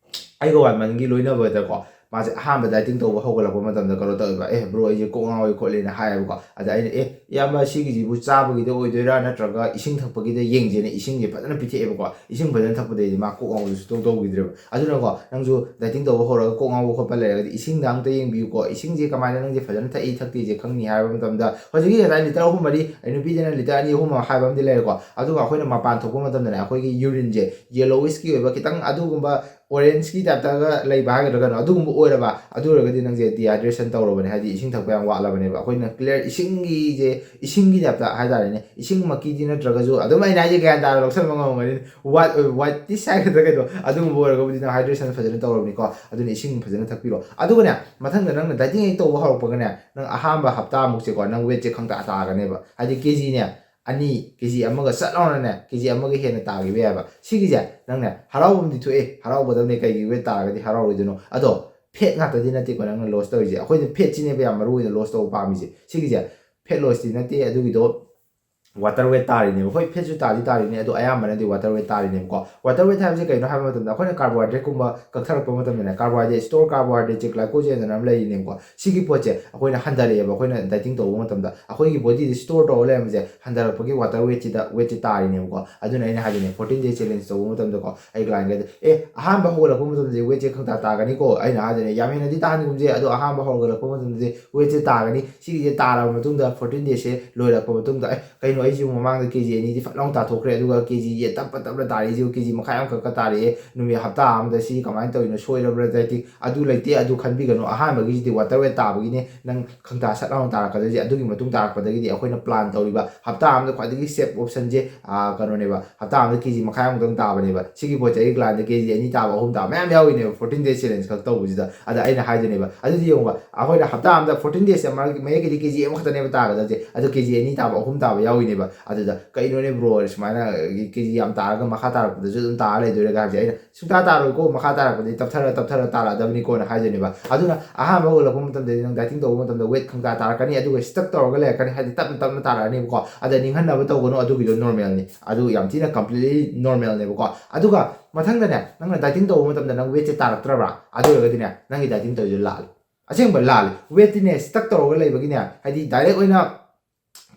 ꯑꯩꯒ ꯋꯥꯏꯃꯟꯒꯤ ꯂꯣꯏꯅꯕꯗꯀꯣ, ꯃꯥꯁꯦ ꯑꯍꯥꯟꯕ dieting ꯇꯧꯕ ꯍꯧꯒꯠꯂꯛꯄ ꯃꯇꯝꯗ ꯀꯩꯅꯣ ꯇꯧꯋꯦꯕ, "ꯑꯦ bro, ꯑꯩꯁꯦ ꯀꯣꯛ ꯉꯥꯎꯋꯦ ꯈꯣꯠꯂꯦꯅ" ꯍꯥꯏꯌꯦꯕꯀꯣ꯫ ꯑꯗ ꯑꯩꯅ, "ꯑꯦ, "ꯏꯌꯥꯝꯕ, ꯁꯤꯒꯤꯁꯤꯕꯨ ꯆꯥꯕꯒꯤꯗ ꯑꯣꯏꯗꯣꯏꯔꯥ ꯅꯠꯇ꯭ꯔꯒ ꯏꯁꯤꯡ ꯊꯛꯄꯒꯤꯗ ꯌꯦꯡꯁꯦꯅ?" ꯏꯁꯤꯡꯁꯦ ꯐꯖꯅ ꯄꯤꯊꯛꯑꯦꯕꯀꯣ꯫ ꯏꯁꯤꯡ ꯐꯖꯅ ꯊꯛꯄꯗꯩꯗꯤ ꯃꯥ ꯀꯣꯛ ꯉꯥꯎꯕꯁꯨ ꯁꯨꯡꯇꯧ ꯇꯧꯈꯤꯗ꯭ꯔꯦꯕ꯫ ꯑꯗꯨꯅꯀꯣ, ꯅꯪꯁꯨ dieting ꯇꯧꯕ ꯍꯧꯔꯒ ꯀꯣꯛ ꯉꯥꯎꯕ ꯈꯣꯠꯄ ꯂꯩꯔꯒꯗꯤ ꯏꯁꯤꯡꯗ ꯑꯝꯇ ꯌꯦꯡꯕꯤꯌꯨꯀꯣ꯫ ꯏꯁꯤꯡꯁꯦ ꯀꯃꯥꯏꯅ ꯅꯪꯁꯦ ꯐꯖꯅ ꯊꯛꯏ ꯊꯛꯇꯦꯁꯦ ꯈꯪꯅꯤ ꯍꯥꯏꯕ ꯃꯇꯝꯗ, ꯍꯧꯖꯤꯛꯀꯤ ꯉꯁꯥꯏ ꯂꯤꯇꯔ ꯑꯍꯨꯝ ꯃꯔꯤ, ꯑꯩ ꯅꯨꯄꯤꯗꯅ ꯂꯤꯇꯔ ꯑꯅꯤ ꯑꯍꯨꯝ ꯍꯥꯏꯕ ꯑꯃꯗꯤ ꯂꯩꯔꯦꯀꯣ꯫ ꯑꯗꯨꯒ ꯑꯩꯈꯣꯏꯅ ꯃꯄꯥꯟ ꯊꯣꯛꯄ ꯃꯇꯝꯗꯅꯦ, ꯑꯩꯈꯣꯏꯒꯤ ꯌꯨꯔꯤꯟꯁꯦ ꯌꯦꯂꯣꯋꯤꯁꯀꯤ ꯑꯣꯏꯕ, ꯈꯤꯇꯪ ꯑꯗꯨꯒꯨꯝꯕ ꯑꯣꯔꯦꯟꯖꯀꯤ ꯇꯥꯏꯞꯇꯒ ꯂꯩꯕ ꯍꯥꯏꯒꯗ꯭ꯔꯥ ꯀꯩꯅꯣ, ꯑꯗꯨꯒꯨꯝꯕ ꯑꯣꯏꯔꯕ, ꯑꯗꯨ ꯑꯣꯏꯔꯒꯗꯤ ꯅꯪꯁꯦ dehydration ꯇꯧꯔꯕꯅꯦ, ꯍꯥꯏꯗꯤ ꯏꯁꯤꯡ ꯊꯛꯄ ꯌꯥꯝ ꯋꯥꯠꯂꯕꯅꯦꯕ꯫ ꯑꯩꯈꯣꯏꯅ clear ꯏꯁꯤꯡꯒꯤꯁꯦ, ꯏꯁꯤꯡꯒꯤ ꯇꯥꯏꯞꯇ ꯍꯥꯏꯇꯥꯔꯦꯅꯦ, ꯏꯁꯤꯡꯃꯛꯀꯤꯗꯤ ꯅꯠꯇ꯭ꯔꯒꯁꯨ ꯑꯗꯨꯝ ꯑꯩꯅ ꯍꯥꯏꯁꯦ ꯒ꯭ꯌꯥꯟ ꯇꯥꯅ ꯂꯧꯁꯟꯕ ꯉꯝꯃꯝꯒꯅꯤ꯫ What, what is ꯍꯥꯏꯒꯗ꯭ꯔꯥ ꯀꯩꯅꯣ, ꯑꯗꯨꯒꯨꯝꯕ ꯑꯣꯏꯔꯒꯕꯨꯗꯤ ꯅꯪ hydration ꯐꯖꯅ ꯇꯧꯔꯕꯅꯤꯀꯣ꯫ ꯑꯗꯨꯅ ꯏꯁꯤꯡ ꯐꯖꯅ ꯊꯛꯄꯤꯔꯣ꯫ ꯑꯗꯨꯒꯅꯦ, ꯃꯊꯪꯗ ꯅꯪꯅ dieting ꯍꯦꯛ ꯇꯧꯕ ꯍꯧꯔꯛꯄꯒꯅꯦ, ꯅꯪ ꯑꯍꯥꯟꯕ ꯍꯞꯇꯥꯃꯨꯛꯁꯦꯀꯣ, ꯅꯪ weightꯁꯦ ꯈꯪꯇꯥ ꯇꯥꯒꯅꯦꯕ꯫ ꯍꯥꯏꯗꯤ ꯀꯦꯖꯤꯅꯦ, ꯑꯅꯤ, ꯀꯦꯖꯤ ꯑꯃꯒ ꯆꯠ ꯂꯥꯎꯅꯅꯦ, ꯀꯦꯖꯤ ꯑꯃꯒ ꯍꯦꯟꯅ ꯇꯥꯈꯤꯕ ꯌꯥꯏꯕ꯫ ꯁꯤꯒꯤꯁꯦ ꯅꯪꯅꯦ ꯍꯔꯥꯎꯕ ꯑꯃꯗꯤ ꯊꯣꯛꯑꯦ, ꯍꯔꯥꯎꯒꯗꯕꯅꯦ, ꯀꯩꯒꯤ weight ꯇꯥꯔꯒꯗꯤ ꯍꯔꯥꯎꯔꯣꯏꯗꯣꯏꯅꯣ? ꯑꯗꯣ fat ꯉꯥꯛꯇꯗꯤ ꯅꯠꯇꯦꯀꯣ ꯅꯪꯅ loss ꯇꯧꯔꯤꯁꯦ꯫ ꯑꯩꯈꯣꯏꯅ fatꯁꯤꯅꯦꯕ ꯌꯥꯝ ꯃꯔꯨ ꯑꯣꯏꯅ loss ꯇꯧꯕ ꯄꯥꯝꯃꯤꯁꯦ꯫ ꯁꯤꯒꯤꯁꯦ fat lossꯇꯤ ꯅꯠꯇꯦ, ꯑꯗꯨꯒꯤꯗꯣ water weight ꯇꯥꯔꯤꯅꯦꯕ꯫ ꯍꯣꯏ, fatꯁꯨ ꯇꯥꯗꯤ ꯇꯥꯔꯤꯅꯦ, ꯑꯗꯣ ꯑꯌꯥꯝꯕꯅꯗꯤ water weight ꯇꯥꯔꯤꯅꯦꯕꯀꯣ꯫ Water weight ꯍꯥꯏꯕꯁꯦ ꯀꯩꯅꯣ ꯍꯥꯏꯕ ꯃꯇꯝꯗ, ꯑꯩꯈꯣꯏꯅ carbohydrateꯀꯨꯝꯕ ꯀꯛꯊꯔꯛꯄ ꯃꯇꯝꯗꯅꯦ, carbohydrate, store carbohydrateꯁꯦ glycogenꯑꯅ ꯑꯃ ꯂꯩꯔꯤꯅꯦꯕꯀꯣ꯫ ꯁꯤꯒꯤ ꯄꯣꯠꯁꯦ ꯑꯩꯈꯣꯏꯅ ꯍꯟꯊꯔꯛꯑꯦꯕ, ꯑꯩꯈꯣꯏꯅ dieting ꯇꯧꯕ ꯃꯇꯝꯗ ꯑꯩꯈꯣꯏꯒꯤ bodyꯗ store ꯇꯧꯔ ꯂꯩꯔꯝꯕꯁꯦ ꯍꯟꯊꯔꯛꯄꯒꯤ water weightꯁꯤꯗ, weightꯁꯦ ꯇꯥꯔꯤꯅꯦꯕꯀꯣ꯫ ꯑꯗꯨꯅ ꯑꯩꯅ ꯍꯥꯏꯗꯣꯏꯅꯦ, fourteen day challenge ꯇꯧꯕ ꯃꯇꯝꯗꯀꯣ, ꯑꯩ clientꯈꯩꯗ, "ꯑꯦ, ꯑꯍꯥꯟꯕ ꯍꯧꯒꯠꯂꯛꯄ ꯃꯇꯝꯗꯗꯤ weightꯁꯦ ꯈꯪꯇꯥ ꯇꯥꯒꯅꯤꯀꯣ?" ꯑꯩꯅ ꯍꯥꯏꯗꯣꯏꯅꯦ, "ꯌꯥꯝ ꯍꯦꯟꯅꯗꯤ ꯇꯥꯍꯟꯒꯨꯝꯁꯦ, ꯑꯗꯣ ꯑꯍꯥꯟꯕ ꯍꯧꯒꯠꯂꯛꯄ ꯃꯇꯝꯗꯗꯤ weightꯁꯦ ꯇꯥꯒꯅꯤ꯫ ꯁꯤꯒꯤꯁꯦ ꯇꯥꯔꯕ ꯃꯇꯨꯡꯗ fourteen dayꯁꯦ ꯂꯣꯏꯔꯛꯄ ꯃꯇꯨꯡꯗ, ꯑꯦ, ꯀꯩꯅꯣ, ꯑꯩꯁꯤꯕꯨ ꯃꯃꯥꯡꯗ ꯀꯦꯖꯤ ꯑꯅꯤꯗꯤ ꯐꯠ ꯂꯥꯎꯅ ꯇꯥꯊꯣꯛꯈ꯭ꯔꯦ, ꯑꯗꯨꯒ ꯀꯦꯖꯤ ꯌꯦꯠ ꯇꯞꯄ ꯇꯞꯅ ꯇꯥꯔꯛꯏꯁꯤꯕꯨ, ꯀꯦꯖꯤ ꯃꯈꯥꯏ ꯑꯃꯈꯛꯀ ꯇꯥꯔꯛꯑꯦ, ꯅꯨꯃꯤꯠ ꯍꯞꯇꯥ ꯑꯃꯗ ꯁꯤ ꯀꯃꯥꯏꯅ ꯇꯧꯔꯤꯅꯣ? ꯁꯣꯏꯔꯕ꯭ꯔꯥ? Dieting ꯑꯗꯨ ꯂꯩꯇꯦ, ꯑꯗꯨ ꯈꯟꯕꯤꯒꯅꯨ꯫ ꯑꯍꯥꯟꯕꯒꯤꯁꯤꯗꯤ water weight ꯇꯥꯕꯒꯤꯅꯦ ꯅꯪ ꯈꯪꯇꯥ ꯁꯠ ꯂꯥꯎꯅ ꯇꯥꯔꯛꯀꯗꯣꯏꯁꯦ꯫ ꯑꯗꯨꯒꯤ ꯃꯇꯨꯡ ꯇꯥꯔꯛꯄꯗꯒꯤꯗꯤ ꯑꯩꯈꯣꯏꯅ plan ꯇꯧꯔꯤꯕ ꯍꯞꯇꯥ ꯑꯃꯗ ꯈ꯭ꯋꯥꯏꯗꯒꯤ safe optionꯁꯦ, ꯑꯥ, ꯀꯩꯅꯣꯅꯦꯕ, ꯍꯞꯇꯥ ꯑꯃꯗ ꯀꯦꯖꯤ ꯃꯈꯥꯏ ꯑꯃꯨꯛꯇꯪ ꯇꯥꯕꯅꯦꯕ꯫ ꯁꯤꯒꯤ ꯄꯣꯠꯁꯦ ꯑꯩꯒꯤ clientꯗ ꯀꯦꯖꯤ ꯑꯅꯤ ꯇꯥꯕ, ꯑꯍꯨꯝ ꯇꯥꯕ ꯃꯌꯥꯝ ꯌꯥꯎꯔꯤꯅꯦꯕ fourteen day challenge ꯈꯛ ꯇꯧꯕꯁꯤꯗ꯫ ꯑꯗ ꯑꯩꯅ ꯍꯥꯏꯗꯣꯏꯅꯦꯕ, ꯑꯗꯨꯗꯤ ꯌꯦꯡꯉꯨꯕ, ꯑꯩꯈꯣꯏꯅ ꯍꯞꯇꯥ ꯑꯃꯗ fourteen daysꯁꯦ ꯃꯔꯛ-, ꯃꯌꯦꯛꯀꯤꯗꯤ ꯀꯦꯖꯤ ꯑꯃꯈꯛꯇꯅꯦꯕ ꯇꯥꯒꯗꯕꯁꯦ, ꯑꯗꯣ ꯀꯦꯖꯤ ꯑꯅꯤ ꯇꯥꯕ, ꯑꯍꯨꯝ ꯇꯥꯕ ꯌꯥꯎꯔꯤꯅꯦꯕ꯫ ꯑꯗꯨꯗ, "ꯀꯩꯅꯣꯅꯦ bro, ꯁꯨꯃꯥꯏꯅ ꯀꯦꯖꯤ ꯌꯥꯝ ꯇꯥꯔꯒ ꯃꯈꯥ ꯇꯥꯔꯛꯄꯗꯁꯨ ꯑꯗꯨꯝ ꯇꯥꯔ ꯂꯩꯗꯣꯏꯔꯒ?" ꯍꯥꯏꯕꯁꯦ ꯑꯩꯅ, "ꯁꯨꯡꯇꯥ ꯇꯥꯔꯣꯏꯀꯣ, ꯃꯈꯥ ꯇꯥꯔꯛꯄꯗꯤ ꯇꯞꯊꯔ ꯇꯞꯊꯔ ꯇꯥꯔꯛꯑꯗꯕꯅꯤꯀꯣꯅ" ꯍꯥꯏꯗꯣꯏꯅꯦꯕ꯫ ꯑꯗꯨꯅ ꯑꯍꯥꯟꯕ ꯍꯧꯒꯠꯂꯛꯄ ꯃꯇꯝꯗꯗꯤ ꯅꯪ dieting ꯇꯧꯕ ꯃꯇꯝꯗ weight ꯈꯪꯇꯥ ꯇꯥꯔꯛꯀꯅꯤ, ꯑꯗꯨꯒ stuck ꯇꯧꯔꯒ ꯂꯩꯔꯛꯀꯅꯤ, ꯍꯥꯏꯗꯤ ꯇꯞꯅ ꯇꯞꯅ ꯇꯥꯔꯛꯑꯅꯦꯕꯀꯣ꯫ ꯑꯗ ꯅꯤꯡꯍꯟꯅꯕ ꯇꯧꯒꯅꯨ, ꯑꯗꯨꯒꯤꯗꯣ normalꯅꯤ, ꯑꯗꯨ ꯌꯥꯝ ꯊꯤꯅ completely normalꯅꯦꯕꯀꯣ꯫ ꯑꯗꯨꯒ ꯃꯊꯪꯗꯅꯦ, ꯅꯪꯅ dieting ꯇꯧꯕ ꯃꯇꯝꯗ ꯅꯪ weightꯁꯦ ꯇꯥꯔꯛꯇ꯭ꯔꯕ꯭ꯔꯥ? ꯑꯗꯨ ꯑꯣꯏꯔꯒꯗꯤꯅꯦ, ꯅꯪꯒꯤ dieting ꯇꯧꯔꯤꯗꯣ ꯂꯥꯜꯂꯦ꯫ ꯑꯁꯦꯡꯕ ꯂꯥꯜꯂꯦ꯫ Weightꯇꯤꯅꯦ stuck ꯇꯧꯔꯒ ꯂꯩꯕꯒꯤꯅꯦ, ꯍꯥꯏꯗꯤ direct ꯑꯣꯏꯅ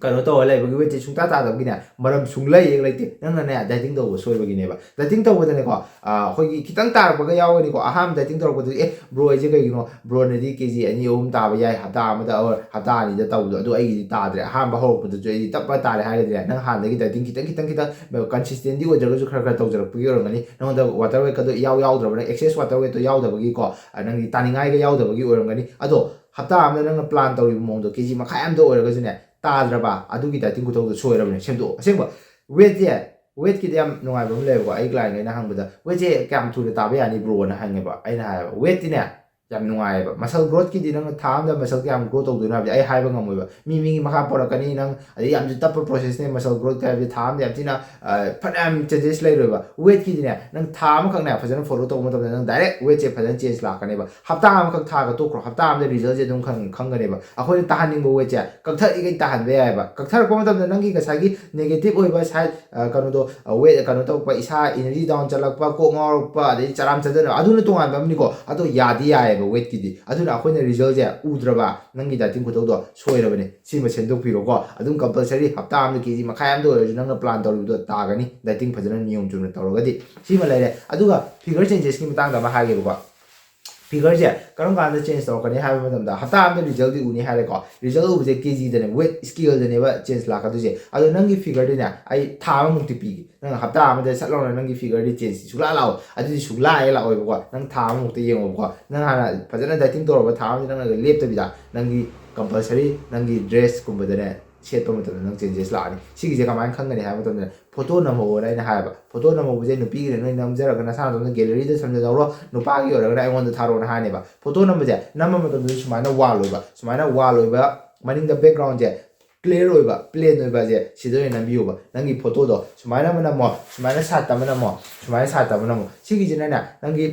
ꯀꯩꯅꯣ ꯇꯧꯔ ꯂꯩꯕꯒꯤ, ꯋꯦꯠꯁꯦ ꯁꯨꯡꯇꯥ ꯇꯥꯗꯕꯒꯤꯅꯦ ꯃꯔꯝ ꯁꯨꯡꯂꯩ ꯍꯦꯛ ꯂꯩꯇꯦ꯫ ꯅꯪꯅꯅꯦ ꯗꯥꯏꯇꯤꯡ ꯇꯧꯕ ꯁꯣꯏꯕꯒꯤꯅꯦꯕ꯫ ꯗꯥꯏꯇꯤꯡ ꯇꯧꯕꯗꯅꯦꯀꯣ, ꯑꯩꯈꯣꯏꯒꯤ ꯈꯤꯇꯪ ꯇꯥꯔꯛꯄꯒ ꯌꯥꯎꯒꯅꯤꯀꯣ꯫ ꯑꯍꯥꯟꯕ ꯗꯥꯏꯇꯤꯡ ꯇꯧꯔꯛꯄꯗꯗꯤ, "ꯑꯦ ꯕ꯭ꯔꯣ, ꯑꯩꯁꯦ ꯀꯩꯒꯤꯅꯣ ꯕ꯭ꯔꯣꯅꯗꯤ ꯀꯦ ꯖꯤ ꯑꯅꯤ ꯑꯍꯨꯝ ꯇꯥꯕ ꯌꯥꯏ ꯍꯞꯇꯥ ꯑꯃꯗ or ꯍꯞꯇꯥ ꯑꯅꯤꯗ ꯇꯧꯕꯗꯣ, ꯑꯗꯨ ꯑꯩꯒꯤꯗꯤ ꯇꯥꯗ꯭ꯔꯦ꯫ ꯑꯍꯥꯟꯕ ꯍꯧꯔꯛꯄꯗꯁꯨ ꯑꯩꯗꯤ ꯇꯞꯄ ꯇꯥꯔꯦ" ꯍꯥꯏꯔꯗꯤꯅꯦ, ꯅꯪ ꯍꯥꯟꯅꯗꯒꯤ ꯗꯥꯏꯇꯤꯡ ꯈꯤꯇꯪ ꯈꯤꯇꯪ ꯈꯤꯇꯪ ꯀꯟꯁꯤꯁꯇꯦꯟꯗꯤ ꯑꯣꯏꯗ꯭ꯔꯒꯁꯨ ꯈꯔ ꯈꯔ ꯇꯧꯖꯔꯛꯄꯒꯤ ꯑꯣꯏꯔꯝꯒꯅꯤ꯫ ꯅꯉꯣꯟꯗ ꯋꯥꯇꯔ ꯋꯦꯠꯀꯗꯣ ꯏꯌꯥꯎ ꯌꯥꯎꯗ꯭ꯔꯕ, ꯅꯪ ꯑꯦꯛꯁꯦꯁ ꯋꯥꯇꯔ ꯋꯦꯠꯇꯣ ꯌꯥꯎꯗꯕꯒꯤꯀꯣ, ꯅꯪꯒꯤ ꯇꯥꯅꯤꯡꯉꯥꯏꯒ ꯌꯥꯎꯗꯕꯒꯤ ꯑꯣꯏꯔꯝꯒꯅꯤ꯫ ꯑꯗꯣ ꯍꯞꯇꯥ ꯑꯃꯗ ꯅꯪꯅ ꯄ꯭ꯂꯥꯟ ꯇꯧꯔꯤꯕ ꯃꯑꯣꯡꯗꯣ ꯀꯦ ꯖꯤ ꯃꯈꯥꯏ ꯑꯃꯗ ꯑꯣꯏꯔꯒꯁꯨꯅꯦ, ꯇꯥꯗ꯭ꯔꯕ, ꯑꯗꯨꯒꯤ ꯗꯥꯏꯇꯤꯡ ꯈꯨꯇꯧꯗꯣ ꯁꯣꯏꯔꯕꯅꯦ꯫ ꯁꯦꯝꯗꯣꯛꯑꯣ꯫ ꯑꯁꯦꯡꯕ ꯋꯦꯠꯁꯦ, ꯋꯦꯠꯀꯤꯗꯤ ꯌꯥꯝ ꯅꯨꯡꯉꯥꯏꯕ ꯑꯃ ꯂꯩꯌꯦꯕꯀꯣ꯫ ꯑꯩ ꯀ꯭ꯂꯥꯏꯟꯈꯩꯅ ꯍꯪꯕꯗ, "ꯋꯦꯠꯁꯦ ꯀꯌꯥꯝ ꯊꯨꯅ ꯇꯥꯕ ꯌꯥꯅꯤ ꯕ꯭ꯔꯣꯅ?" ꯍꯪꯉꯦꯕ꯫ ꯑꯩꯅ ꯍꯥꯏꯌꯦꯕ, ꯋꯦꯠꯇꯤꯅꯦ ꯌꯥꯝ ꯅꯨꯡꯉꯥꯏꯌꯦꯕ꯫ ꯃꯁꯜ ꯒ꯭ꯔꯣꯠꯀꯤꯗꯤ ꯅꯪ ꯊꯥ ꯑꯃꯗ ꯃꯁꯜ ꯀꯌꯥꯝ ꯒ꯭ꯔꯣ ꯇꯧꯗꯣꯏꯅꯣ ꯍꯥꯏꯕꯗꯤ ꯑꯩ ꯍꯥꯏꯕ ꯉꯝꯃꯣꯏꯕ꯫ ꯃꯤ ꯃꯤꯒꯤ ꯃꯈꯥ ꯄꯣꯜꯂꯛꯀꯅꯤ꯫ ꯅꯪ ꯑꯗꯩ ꯌꯥꯝꯁꯨ ꯇꯞꯄ ꯄ꯭ꯔꯣꯁꯦꯁꯅꯦ ꯃꯁꯜ ꯒ꯭ꯔꯣꯠ ꯍꯥꯏꯕꯗꯤ꯫ ꯊꯥ ꯑꯃꯗ ꯌꯥꯝ ꯊꯤꯅ, ꯑ, ꯐꯅꯌꯥꯝ ꯆꯦꯟꯖꯦꯁ ꯂꯩꯔꯣꯏꯕ꯫ ꯋꯦꯠꯀꯤꯗꯤꯅꯦ, ꯅꯪ ꯊꯥ ꯑꯃꯈꯛꯅꯦ ꯐꯖꯅ ꯐꯣꯂꯣ ꯇꯧꯕ ꯃꯇꯝꯗ ꯅꯪ ꯗꯥꯏꯔꯦꯛ ꯋꯦꯠꯁꯦ ꯐꯖꯅ ꯆꯦꯟꯖ ꯂꯥꯛꯀꯅꯦꯕ꯫ ꯍꯞꯇꯥ ꯑꯃꯈꯛ ꯊꯥꯒ ꯇꯣꯛꯈ꯭ꯔꯣ, ꯍꯞꯇꯥ ꯑꯃꯗ ꯔꯤꯖꯜꯁꯦ ꯑꯗꯨꯝ ꯈꯪ-, ꯈꯪꯒꯅꯦꯕ꯫ ꯑꯩꯈꯣꯏꯅ ꯇꯥꯍꯟꯅꯤꯡꯕ ꯋꯦꯠꯁꯦ ꯀꯛꯊꯠꯂꯤꯈꯩ ꯇꯥꯍꯟꯕ ꯌꯥꯏꯑꯕ꯫ ꯀꯛꯊꯔꯛꯄ ꯃꯇꯝꯗ ꯅꯪꯒꯤ ꯉꯁꯥꯏꯒꯤ ꯅꯦꯒꯦꯇꯤꯞ ꯑꯣꯏꯕ ꯁꯥꯏꯠ, ꯑ, ꯀꯩꯅꯣꯗꯣ, ꯑ, ꯋꯦꯠ ꯀꯩꯅꯣ ꯇꯧꯔꯛꯄ, ꯏꯁꯥ ꯏꯅꯔꯖꯤ ꯗꯥꯎꯟ ꯆꯠꯂꯛꯄ, ꯀꯣꯛ ꯉꯥꯎꯔꯛꯄ, ꯑꯗꯩ ꯆꯔꯥꯝ ꯆꯗꯠꯅꯕ, ꯑꯗꯨꯅ ꯇꯣꯉꯥꯟꯕ ꯑꯃꯅꯤꯀꯣ꯫ ꯑꯗꯣ ꯌꯥꯗꯤ ꯌꯥꯏꯑꯕ ꯋꯦꯠꯀꯤꯗꯤ꯫ ꯑꯗꯨꯅ ꯑꯩꯈꯣꯏꯅ ꯔꯤꯖꯜꯁꯦ ꯎꯗ꯭ꯔꯕ, ꯅꯪꯒꯤ ꯗꯥꯏꯇꯤꯡ ꯈꯨꯇꯧꯗꯣ ꯁꯣꯏꯔꯕꯅꯦ꯫ ꯁꯤꯃ ꯁꯦꯝꯗꯣꯛꯄꯤꯔꯣꯀꯣ꯫ ꯑꯗꯨꯝ ꯀꯝꯄꯜꯁꯔꯤ ꯍꯞꯇꯥ ꯑꯃꯗ ꯀꯦ ꯖꯤ ꯃꯈꯥꯏ ꯑꯃꯗ ꯑꯣꯏꯔꯁꯨ ꯅꯪꯅ ꯄ꯭ꯂꯥꯟ ꯇꯧꯔꯤꯕꯗꯣ ꯇꯥꯒꯅꯤ, ꯗꯥꯏꯇꯤꯡ ꯐꯖꯅ ꯅꯤꯌꯣꯝ ꯆꯨꯝꯅ ꯇꯧꯔꯒꯗꯤ꯫ ꯁꯤꯃ ꯂꯩꯔꯦ꯫ ꯑꯗꯨꯒ ꯐꯤꯒꯔ ꯆꯦꯟꯖꯦꯁꯀꯤ ꯃꯇꯥꯡꯗ ꯑꯃ ꯍꯥꯏꯒꯦꯕꯀꯣ꯫ ꯐꯤꯒꯔꯁꯦ ꯀꯔꯝ ꯀꯥꯟꯗ ꯆꯦꯟꯖ ꯇꯧꯔꯛꯀꯅꯤ ꯍꯥꯏꯕ ꯃꯇꯝꯗ, ꯍꯞꯇꯥ ꯑꯃꯗ ꯔꯤꯖꯜꯗꯤ ꯎꯅꯤ ꯍꯥꯏꯔꯦꯀꯣ꯫ ꯔꯤꯖꯜ ꯎꯕꯁꯦ ꯀꯦ ꯖꯤꯗꯅꯦ, ꯋꯦꯠ ꯁ꯭ꯀꯦꯜꯗꯅꯦꯕ ꯆꯦꯟꯖ ꯂꯥꯛꯀꯗꯣꯏꯁꯦ꯫ ꯑꯗꯣ ꯅꯪꯒꯤ ꯐꯤꯒꯔꯗꯤꯅꯦ ꯑꯩ ꯊꯥ ꯑꯃꯃꯨꯛꯇꯤ ꯄꯤꯒꯦ꯫ ꯅꯪ ꯍꯞꯇꯥ ꯑꯃꯗ ꯁꯠ ꯂꯥꯎꯅ ꯅꯪꯒꯤ ꯐꯤꯒꯔꯗꯤ ꯆꯦꯟꯖ ꯁꯨꯡꯂꯥꯛ ꯂꯥꯛꯑꯣ꯫ ꯑꯗꯨꯗꯤ ꯁꯨꯡꯂꯥꯛ ꯍꯦꯛ ꯂꯥꯛꯑꯣꯏꯕꯀꯣ꯫ ꯅꯪ ꯊꯥ ꯑꯃꯃꯨꯛꯇ ꯌꯦꯡꯉꯣꯕꯀꯣ꯫ ꯅꯪ ꯍꯥꯟꯅ ꯐꯖꯅ ꯗꯥꯏꯇꯤꯡ ꯇꯧꯔꯕ ꯊꯥ ꯑꯃꯗꯤ ꯅꯪꯅ ꯂꯦꯞꯇꯕꯤꯗ ꯅꯪꯒꯤ ꯀꯝꯄꯜꯁꯔꯤ ꯅꯪꯒꯤ ꯗ꯭ꯔꯦꯁꯀꯨꯝꯕꯗꯅꯦ ꯁꯦꯠꯄ ꯃꯇꯝꯗ ꯅꯪ ꯆꯦꯟꯖꯦꯁ ꯂꯥꯛꯑꯅꯤ꯫ ꯁꯤꯒꯤꯁꯦ ꯀꯃꯥꯏꯅ ꯈꯪꯒꯅꯤ ꯍꯥꯏꯕ ꯃꯇꯝꯗ, ꯐꯣꯇꯣ ꯅꯝꯍꯧꯕꯅ ꯑꯩꯅ ꯍꯥꯏꯕ꯫ ꯐꯣꯇꯣ ꯅꯝꯍꯧꯕꯁꯦ ꯅꯨꯄꯤꯒꯤꯅ ꯅꯣꯏ ꯅꯝꯖꯔꯒ ꯅꯁꯥꯅ ꯑꯗꯨꯝ ꯒꯦꯂꯔꯤꯗ ꯊꯝꯖꯍꯧꯔꯣ, ꯅꯨꯄꯥꯒꯤ ꯑꯣꯏꯔꯒꯅ ꯑꯩꯉꯣꯟꯗ ꯊꯥꯔꯛꯑꯣꯅ ꯍꯥꯏꯅꯦꯕ꯫ ꯐꯣꯇꯣ ꯅꯝꯕꯁꯦ ꯅꯝꯕ ꯃꯇꯝꯗꯁꯨ ꯁꯨꯃꯥꯏꯅ ꯋꯥꯜ ꯑꯣꯏꯕ, ꯁꯨꯃꯥꯏꯅ ꯋꯥꯜ ꯑꯣꯏꯕ, ꯃꯅꯤꯡꯗ ꯕꯦꯛꯒ꯭ꯔꯥꯎꯟꯁꯦ ꯀ꯭ꯂꯤꯌꯥꯔ ꯑꯣꯏꯕ, ꯄ꯭ꯂꯦꯟ ꯑꯣꯏꯕꯁꯦ ꯁꯤꯗ ꯑꯣꯏꯅ ꯅꯝꯕꯤꯌꯣꯕ꯫ ꯅꯪꯒꯤ ꯐꯣꯇꯣꯗꯣ ꯁꯨꯃꯥꯏꯅ ꯑꯃ ꯅꯝꯃꯣ, ꯁꯨꯃꯥꯏꯅ ꯁꯥꯏꯠꯇ ꯑꯃ ꯅꯝꯃꯣ, ꯁꯨꯃꯥꯏꯅ ꯁꯥꯏꯠꯇ ꯑꯃ ꯅꯝꯃꯣ꯫ ꯁꯤꯒꯤꯁꯤꯅꯅꯦ ꯅꯪꯒꯤ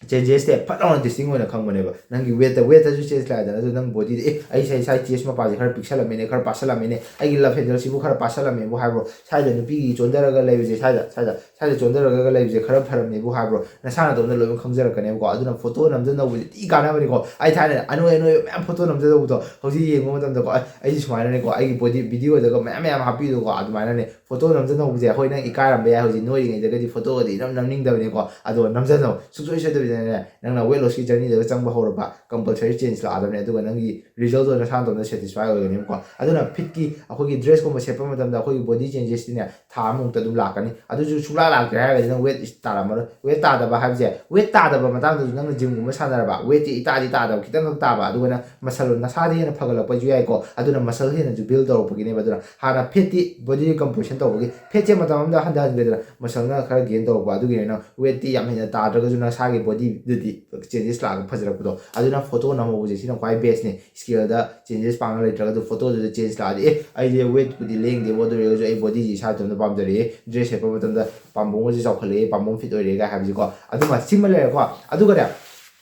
ꯆꯦꯟꯖꯦꯁꯁꯦ ꯐꯠ ꯂꯥꯎꯅ ꯗꯤꯁꯇꯤꯡ ꯑꯣꯏꯅ ꯈꯪꯕꯅꯦꯕ꯫ ꯅꯪꯒꯤ ꯋꯦꯠꯇ ꯋꯦꯠꯇꯁꯨ ꯆꯦꯟꯖ ꯂꯥꯛꯑꯦꯗꯅ, ꯑꯗꯨ ꯅꯪ ꯕꯣꯗꯤꯗ ꯑꯦ ꯑꯩ ꯁꯥꯏ ꯁꯥꯏ ꯆꯦꯁ ꯃꯄꯥꯁꯦ ꯈꯔ ꯄꯤꯛꯁꯜꯂꯝꯃꯦꯅꯦ, ꯈꯔ ꯄꯥꯁꯜꯂꯝꯃꯦꯅꯦ, ꯑꯩꯒꯤ ꯂꯞ ꯍꯦꯟꯗꯜꯁꯤꯕꯨ ꯈꯔ ꯄꯥꯁꯜꯂꯝꯃꯦꯕꯨ ꯍꯥꯏꯕ꯭ꯔꯣ, ꯁ꯭ꯋꯥꯏꯗ ꯅꯨꯄꯤꯒꯤ ꯆꯣꯟꯊꯔꯒ ꯂꯩꯕꯁꯦ, ꯁ꯭ꯋꯥꯏꯗ ꯁ꯭ꯋꯥꯏꯗ ꯁ꯭ꯋꯥꯏꯗ ꯆꯣꯟꯊꯔꯒ ꯂꯩꯕꯁꯦ ꯈꯔ ꯐꯔꯝꯃꯦꯕꯨ ꯍꯥꯏꯕ꯭ꯔꯣ, ꯅꯁꯥ ꯅꯇꯣꯝꯇ ꯂꯣꯏꯅ ꯈꯪꯖꯔꯛꯀꯅꯦꯕꯀꯣ꯫ ꯑꯗꯨꯅ ꯐꯣꯇꯣ ꯅꯝꯖꯅꯧꯕꯁꯦ ꯊꯤ ꯀꯥꯟꯅꯕꯅꯤꯀꯣ꯫ ꯑꯩ ꯊꯥꯏꯅ ꯑꯅꯣꯏ ꯑꯅꯣꯏꯕ ꯃꯌꯥꯝ ꯐꯣꯇꯣ ꯅꯝꯖꯗꯧꯕꯗꯣ ꯍꯧꯖꯤꯛ ꯌꯦꯡꯕ ꯃꯇꯝꯗꯀꯣ, ꯑꯩ ꯑꯩꯁꯦ ꯁꯨꯃꯥꯏꯅꯅꯦꯀꯣ, ꯑꯩꯒꯤ ꯕꯣꯗꯤ ꯚꯤꯗꯤꯑꯣꯗꯒ ꯃꯌꯥꯝ ꯃꯌꯥꯝ ꯍꯥꯞꯄꯤꯗꯣꯀꯣ꯫ ꯑꯗꯨꯃꯥꯏꯅꯅꯦ ꯐꯣꯇꯣ ꯅꯝꯖꯅꯧꯕꯁꯦ꯫ ꯍꯣꯏ, ꯅꯪ ꯏꯀꯥꯏꯔꯝꯕ ꯌꯥꯏ, ꯍꯧꯖꯤꯛ ꯅꯣꯏꯔꯤꯉꯩꯗꯒꯗꯤ ꯐꯣꯇꯣꯒꯗꯤ ꯏꯅꯝ ꯅꯝꯅꯤꯡꯗꯕꯅꯤꯀꯣ꯫ ꯑꯗꯣ ꯅꯝꯖꯅꯧ, ꯁꯨꯡꯁꯣꯏ ꯁꯣꯏꯗꯕꯤꯗꯅꯦ꯫ ꯅꯪꯅ ꯋꯦꯠ ꯂꯣꯁꯀꯤ ꯖꯔꯅꯤꯗꯒ ꯆꯪꯕ ꯍꯧꯔꯕ, ꯀꯝꯄꯜꯁꯔꯤ ꯆꯦꯟꯖ ꯂꯥꯛꯑꯗꯕꯅꯦ꯫ ꯑꯗꯨꯒ ꯅꯪꯒꯤ ꯔꯤꯖꯜꯗꯣ ꯅꯁꯥ ꯅꯇꯣꯝꯇ ꯁꯦꯇꯤꯁꯐꯥꯏ ꯑꯣꯏꯒꯅꯦꯕꯀꯣ꯫ ꯑꯗꯨꯅ ꯐꯤꯠꯀꯤ ꯑꯩꯈꯣꯏꯒꯤ ꯗ꯭ꯔꯦꯁꯀꯨꯝꯕ ꯁꯦꯠꯄ ꯃꯇꯝꯗ ꯑꯩꯈꯣꯏꯒꯤ ꯕꯣꯗꯤ ꯆꯦꯟꯖꯦꯁꯇꯤꯅꯦ ꯊꯥ ꯑꯃꯃꯨꯛꯇ ꯑꯗꯨꯝ ꯂꯥꯛꯀꯅꯤ꯫ ꯑꯗꯨꯁꯨ ꯁꯨꯡꯂꯥꯛ ꯂꯥꯛꯇ꯭ꯔꯦ ꯍꯥꯏꯔꯒꯗꯤ ꯅꯪ ꯋꯦꯠ ꯇꯥꯔꯝꯃꯔꯣꯏ꯫ ꯋꯦꯠ ꯇꯥꯗꯕ ꯍꯥꯏꯕꯁꯦ, ꯋꯦꯠ ꯇꯥꯗꯕ ꯃꯇꯥꯡꯗꯁꯨ ꯅꯪꯅ ꯖꯤꯝꯒꯨꯝꯕ ꯁꯥꯟꯅꯔꯕ, ꯋꯦꯠꯇꯤ ꯏꯇꯥꯗꯤ ꯇꯥꯗꯕ, ꯈꯤꯇꯪꯈꯛ ꯇꯥꯕ, ꯑꯗꯨꯒ ꯅꯪ ꯃꯁꯜ ꯅꯁꯥꯗ ꯍꯦꯟꯅ ꯐꯒꯠꯂꯛꯄꯁꯨ ꯌꯥꯏꯀꯣ꯫ ꯑꯗꯨꯅ ꯃꯁꯜ ꯍꯦꯟꯅꯁꯨ ꯕꯤꯜ ꯇꯧꯔꯛꯄꯒꯤꯅꯦꯕ꯫ ꯑꯗꯨꯅ ꯍꯥꯟꯅ ꯐꯦꯠꯇꯤ ꯕꯣꯗꯤ ꯀꯝꯄꯣꯖꯤꯁꯟ ꯇꯧꯕꯒꯤ ꯐꯦꯠꯁꯦ ꯃꯇꯝ ꯑꯃꯗ ꯍꯟꯊꯍꯟꯒꯦꯗꯅ ꯃꯁꯜꯅ ꯈꯔ ꯒꯦꯟ ꯇꯧꯔꯛꯄ, ꯑꯗꯨꯒꯤꯅꯦ ꯅꯪ ꯋꯦꯠꯇꯤ ꯌꯥꯝ ꯍꯦꯟꯅ ꯇꯥꯗ꯭ꯔꯒꯁꯨ ꯅꯁꯥꯒꯤ ꯕꯣꯗꯤꯗꯨꯗꯤ ꯆꯦꯟꯖꯦꯁ ꯂꯥꯛꯑꯒ ꯐꯖꯔꯛꯄꯗꯣ꯫ ꯑꯗꯨꯅ ꯐꯣꯇꯣ ꯅꯝꯍꯧꯕꯁꯦ ꯁꯤꯅ ꯈ꯭ꯋꯥꯏ ꯕꯦꯁꯅꯦ꯫ ꯁ꯭ꯀꯦꯜꯗ ꯆꯦꯟꯖꯦꯁ ꯄꯥꯛꯅ ꯂꯩꯇ꯭ꯔꯒꯁꯨ ꯐꯣꯇꯣꯗꯨꯗ ꯆꯦꯟꯖ ꯂꯥꯛꯑꯗꯤ, ꯑꯦ ꯑꯩꯁꯦ ꯋꯦꯠꯄꯨꯗꯤ ꯂꯦꯡꯗꯦꯕ, ꯑꯗꯨ ꯑꯣꯏꯔꯒꯁꯨ ꯑꯩ ꯕꯣꯗꯤꯁꯤ ꯏꯁꯥ ꯏꯇꯣꯝꯇ ꯄꯥꯝꯖꯔꯛꯑꯦ, ꯗ꯭ꯔꯦꯁ ꯁꯦꯠꯄ ꯃꯇꯝꯗ ꯄꯥꯝꯕꯣꯝꯒꯁꯦ ꯆꯥꯎꯈꯠꯂꯛꯑꯦ, ꯄꯥꯝꯕꯣꯝ ꯐꯤꯠ ꯑꯣꯏꯔꯦꯒ ꯍꯥꯏꯕꯁꯤꯀꯣ꯫ ꯑꯗꯨꯃ ꯁꯤꯃ ꯂꯩꯔꯦꯀꯣ꯫ ꯑꯗꯨꯒꯅꯦ,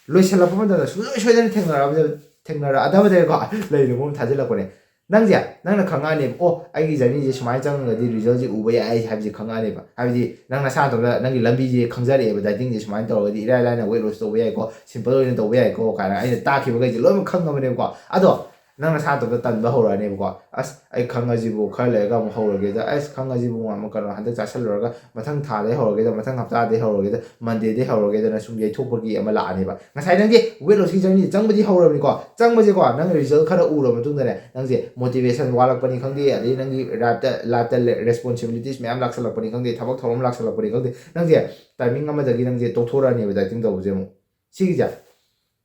ꯂꯣꯏꯁꯤꯜꯂꯛꯄ ꯃꯇꯝꯗ ꯁꯨꯡꯁꯣꯏ ꯁꯣꯏꯗꯅ ꯊꯦꯡꯅꯔꯛꯑꯕꯗ ꯊꯦꯡꯅꯔꯛꯑꯗꯕꯗꯀꯣ ꯂꯩꯔꯤꯕ ꯑꯃ ꯊꯥꯖꯤꯜꯂꯛꯄꯅꯦ꯫ ꯅꯪꯁꯦ ꯅꯪꯅ ꯈꯪꯉꯛꯑꯅꯦꯕ, ꯑꯣ ꯑꯩꯒꯤ ꯖꯔꯅꯤꯁꯦ ꯁꯨꯃꯥꯏꯅ ꯆꯪꯉꯒꯗꯤ ꯔꯤꯖꯜꯁꯦ ꯎꯕ ꯌꯥꯏ ꯍꯥꯏꯕꯁꯦ ꯈꯪꯉꯛꯑꯅꯦꯕ꯫ ꯍꯥꯏꯕꯗꯤ ꯅꯪ ꯅꯁꯥ ꯅꯇꯣꯝꯇ ꯅꯪꯒꯤ ꯂꯝꯕꯤꯁꯦ ꯈꯪꯖꯔꯛꯑꯦꯕ, ꯗꯥꯏꯇꯤꯡꯁꯦ ꯁꯨꯃꯥꯏꯅ ꯇꯧꯔꯒꯗꯤ ꯏꯔꯥꯏ ꯂꯥꯏꯅ ꯋꯦꯠ ꯂꯣꯁ ꯇꯧꯕ ꯌꯥꯏꯀꯣ, ꯁꯤꯝꯄꯜ ꯑꯣꯏꯅ ꯇꯧꯕ ꯌꯥꯏꯀꯣ ꯀꯥꯏꯅ ꯑꯩꯅ ꯇꯥꯛꯈꯤꯕꯈꯩꯁꯦ ꯂꯣꯏꯅꯃꯛ ꯈꯪꯉꯕꯅꯦꯕꯀꯣ꯫ ꯑꯗꯣ ꯅꯪ ꯅꯁꯥ ꯅꯇꯣꯝꯇ ꯇꯟꯕ ꯍꯧꯔꯛꯑꯅꯦꯕꯀꯣ꯫ ꯑꯁ ꯑꯩ ꯈꯪꯉꯁꯤꯕꯨ ꯈꯔ ꯂꯩꯔꯒ ꯑꯃꯨꯛ ꯍꯧꯔꯒꯦꯗ, ꯑꯁ ꯈꯪꯉꯁꯤꯕꯨ ꯑꯃꯨꯛ ꯀꯩꯅꯣ ꯍꯟꯗꯛ ꯆꯥꯁꯤꯜꯂꯨꯔꯒ ꯃꯊꯪ ꯊꯥꯗꯩ ꯍꯧꯔꯒꯦꯗ, ꯃꯊꯪ ꯍꯞꯇꯥꯗꯩ ꯍꯧꯔꯒꯦꯗ, ꯃꯟꯗꯦꯗꯩ ꯍꯧꯔꯒꯦꯗꯅ ꯁꯨꯝ ꯌꯩꯊꯣꯛꯄꯒꯤ ꯑꯃ ꯂꯥꯛꯑꯅꯦꯕ꯫ ꯉꯁꯥꯏ ꯅꯪꯗꯤ ꯋꯦꯠ ꯂꯣꯁꯀꯤ ꯖꯔꯅꯤꯗ ꯆꯪꯕꯗꯤ ꯍꯧꯔꯕꯅꯤꯀꯣ꯫ ꯆꯪꯕꯁꯦꯀꯣ ꯅꯪ ꯔꯤꯖꯜ ꯈꯔ ꯎꯔꯕ ꯃꯇꯨꯡꯗꯅꯦ ꯅꯪꯁꯦ ꯃꯣꯇꯤꯚꯦꯁꯟ ꯋꯥꯠꯂꯛꯄꯅꯤ ꯈꯪꯗꯦ, ꯑꯗꯩ ꯅꯪꯒꯤ ꯂꯥꯏꯐꯇ ꯂꯥꯏꯐꯇ ꯔꯦꯁꯄꯣꯟꯁꯤꯕꯤꯂꯤꯇꯤꯁ ꯃꯌꯥꯝ ꯂꯥꯛꯁꯜꯂꯛꯄꯅꯤ ꯈꯪꯗꯦ, ꯊꯕꯛ ꯊꯧꯔꯝ ꯂꯥꯛꯁꯜꯂꯛꯄꯅꯤ ꯈꯪꯗꯦ, ꯅꯪꯁꯦ ꯇꯥꯏꯃꯤꯡ ꯑꯃꯗꯒꯤ ꯅꯪꯁꯦ ꯇꯣꯛꯊꯣꯔꯛꯑꯅꯦꯕ ꯗꯥꯏꯇꯤꯡ ꯇꯧꯕꯁꯦ꯫ ꯑꯃꯨꯛ ꯁꯤꯒꯤꯁꯦ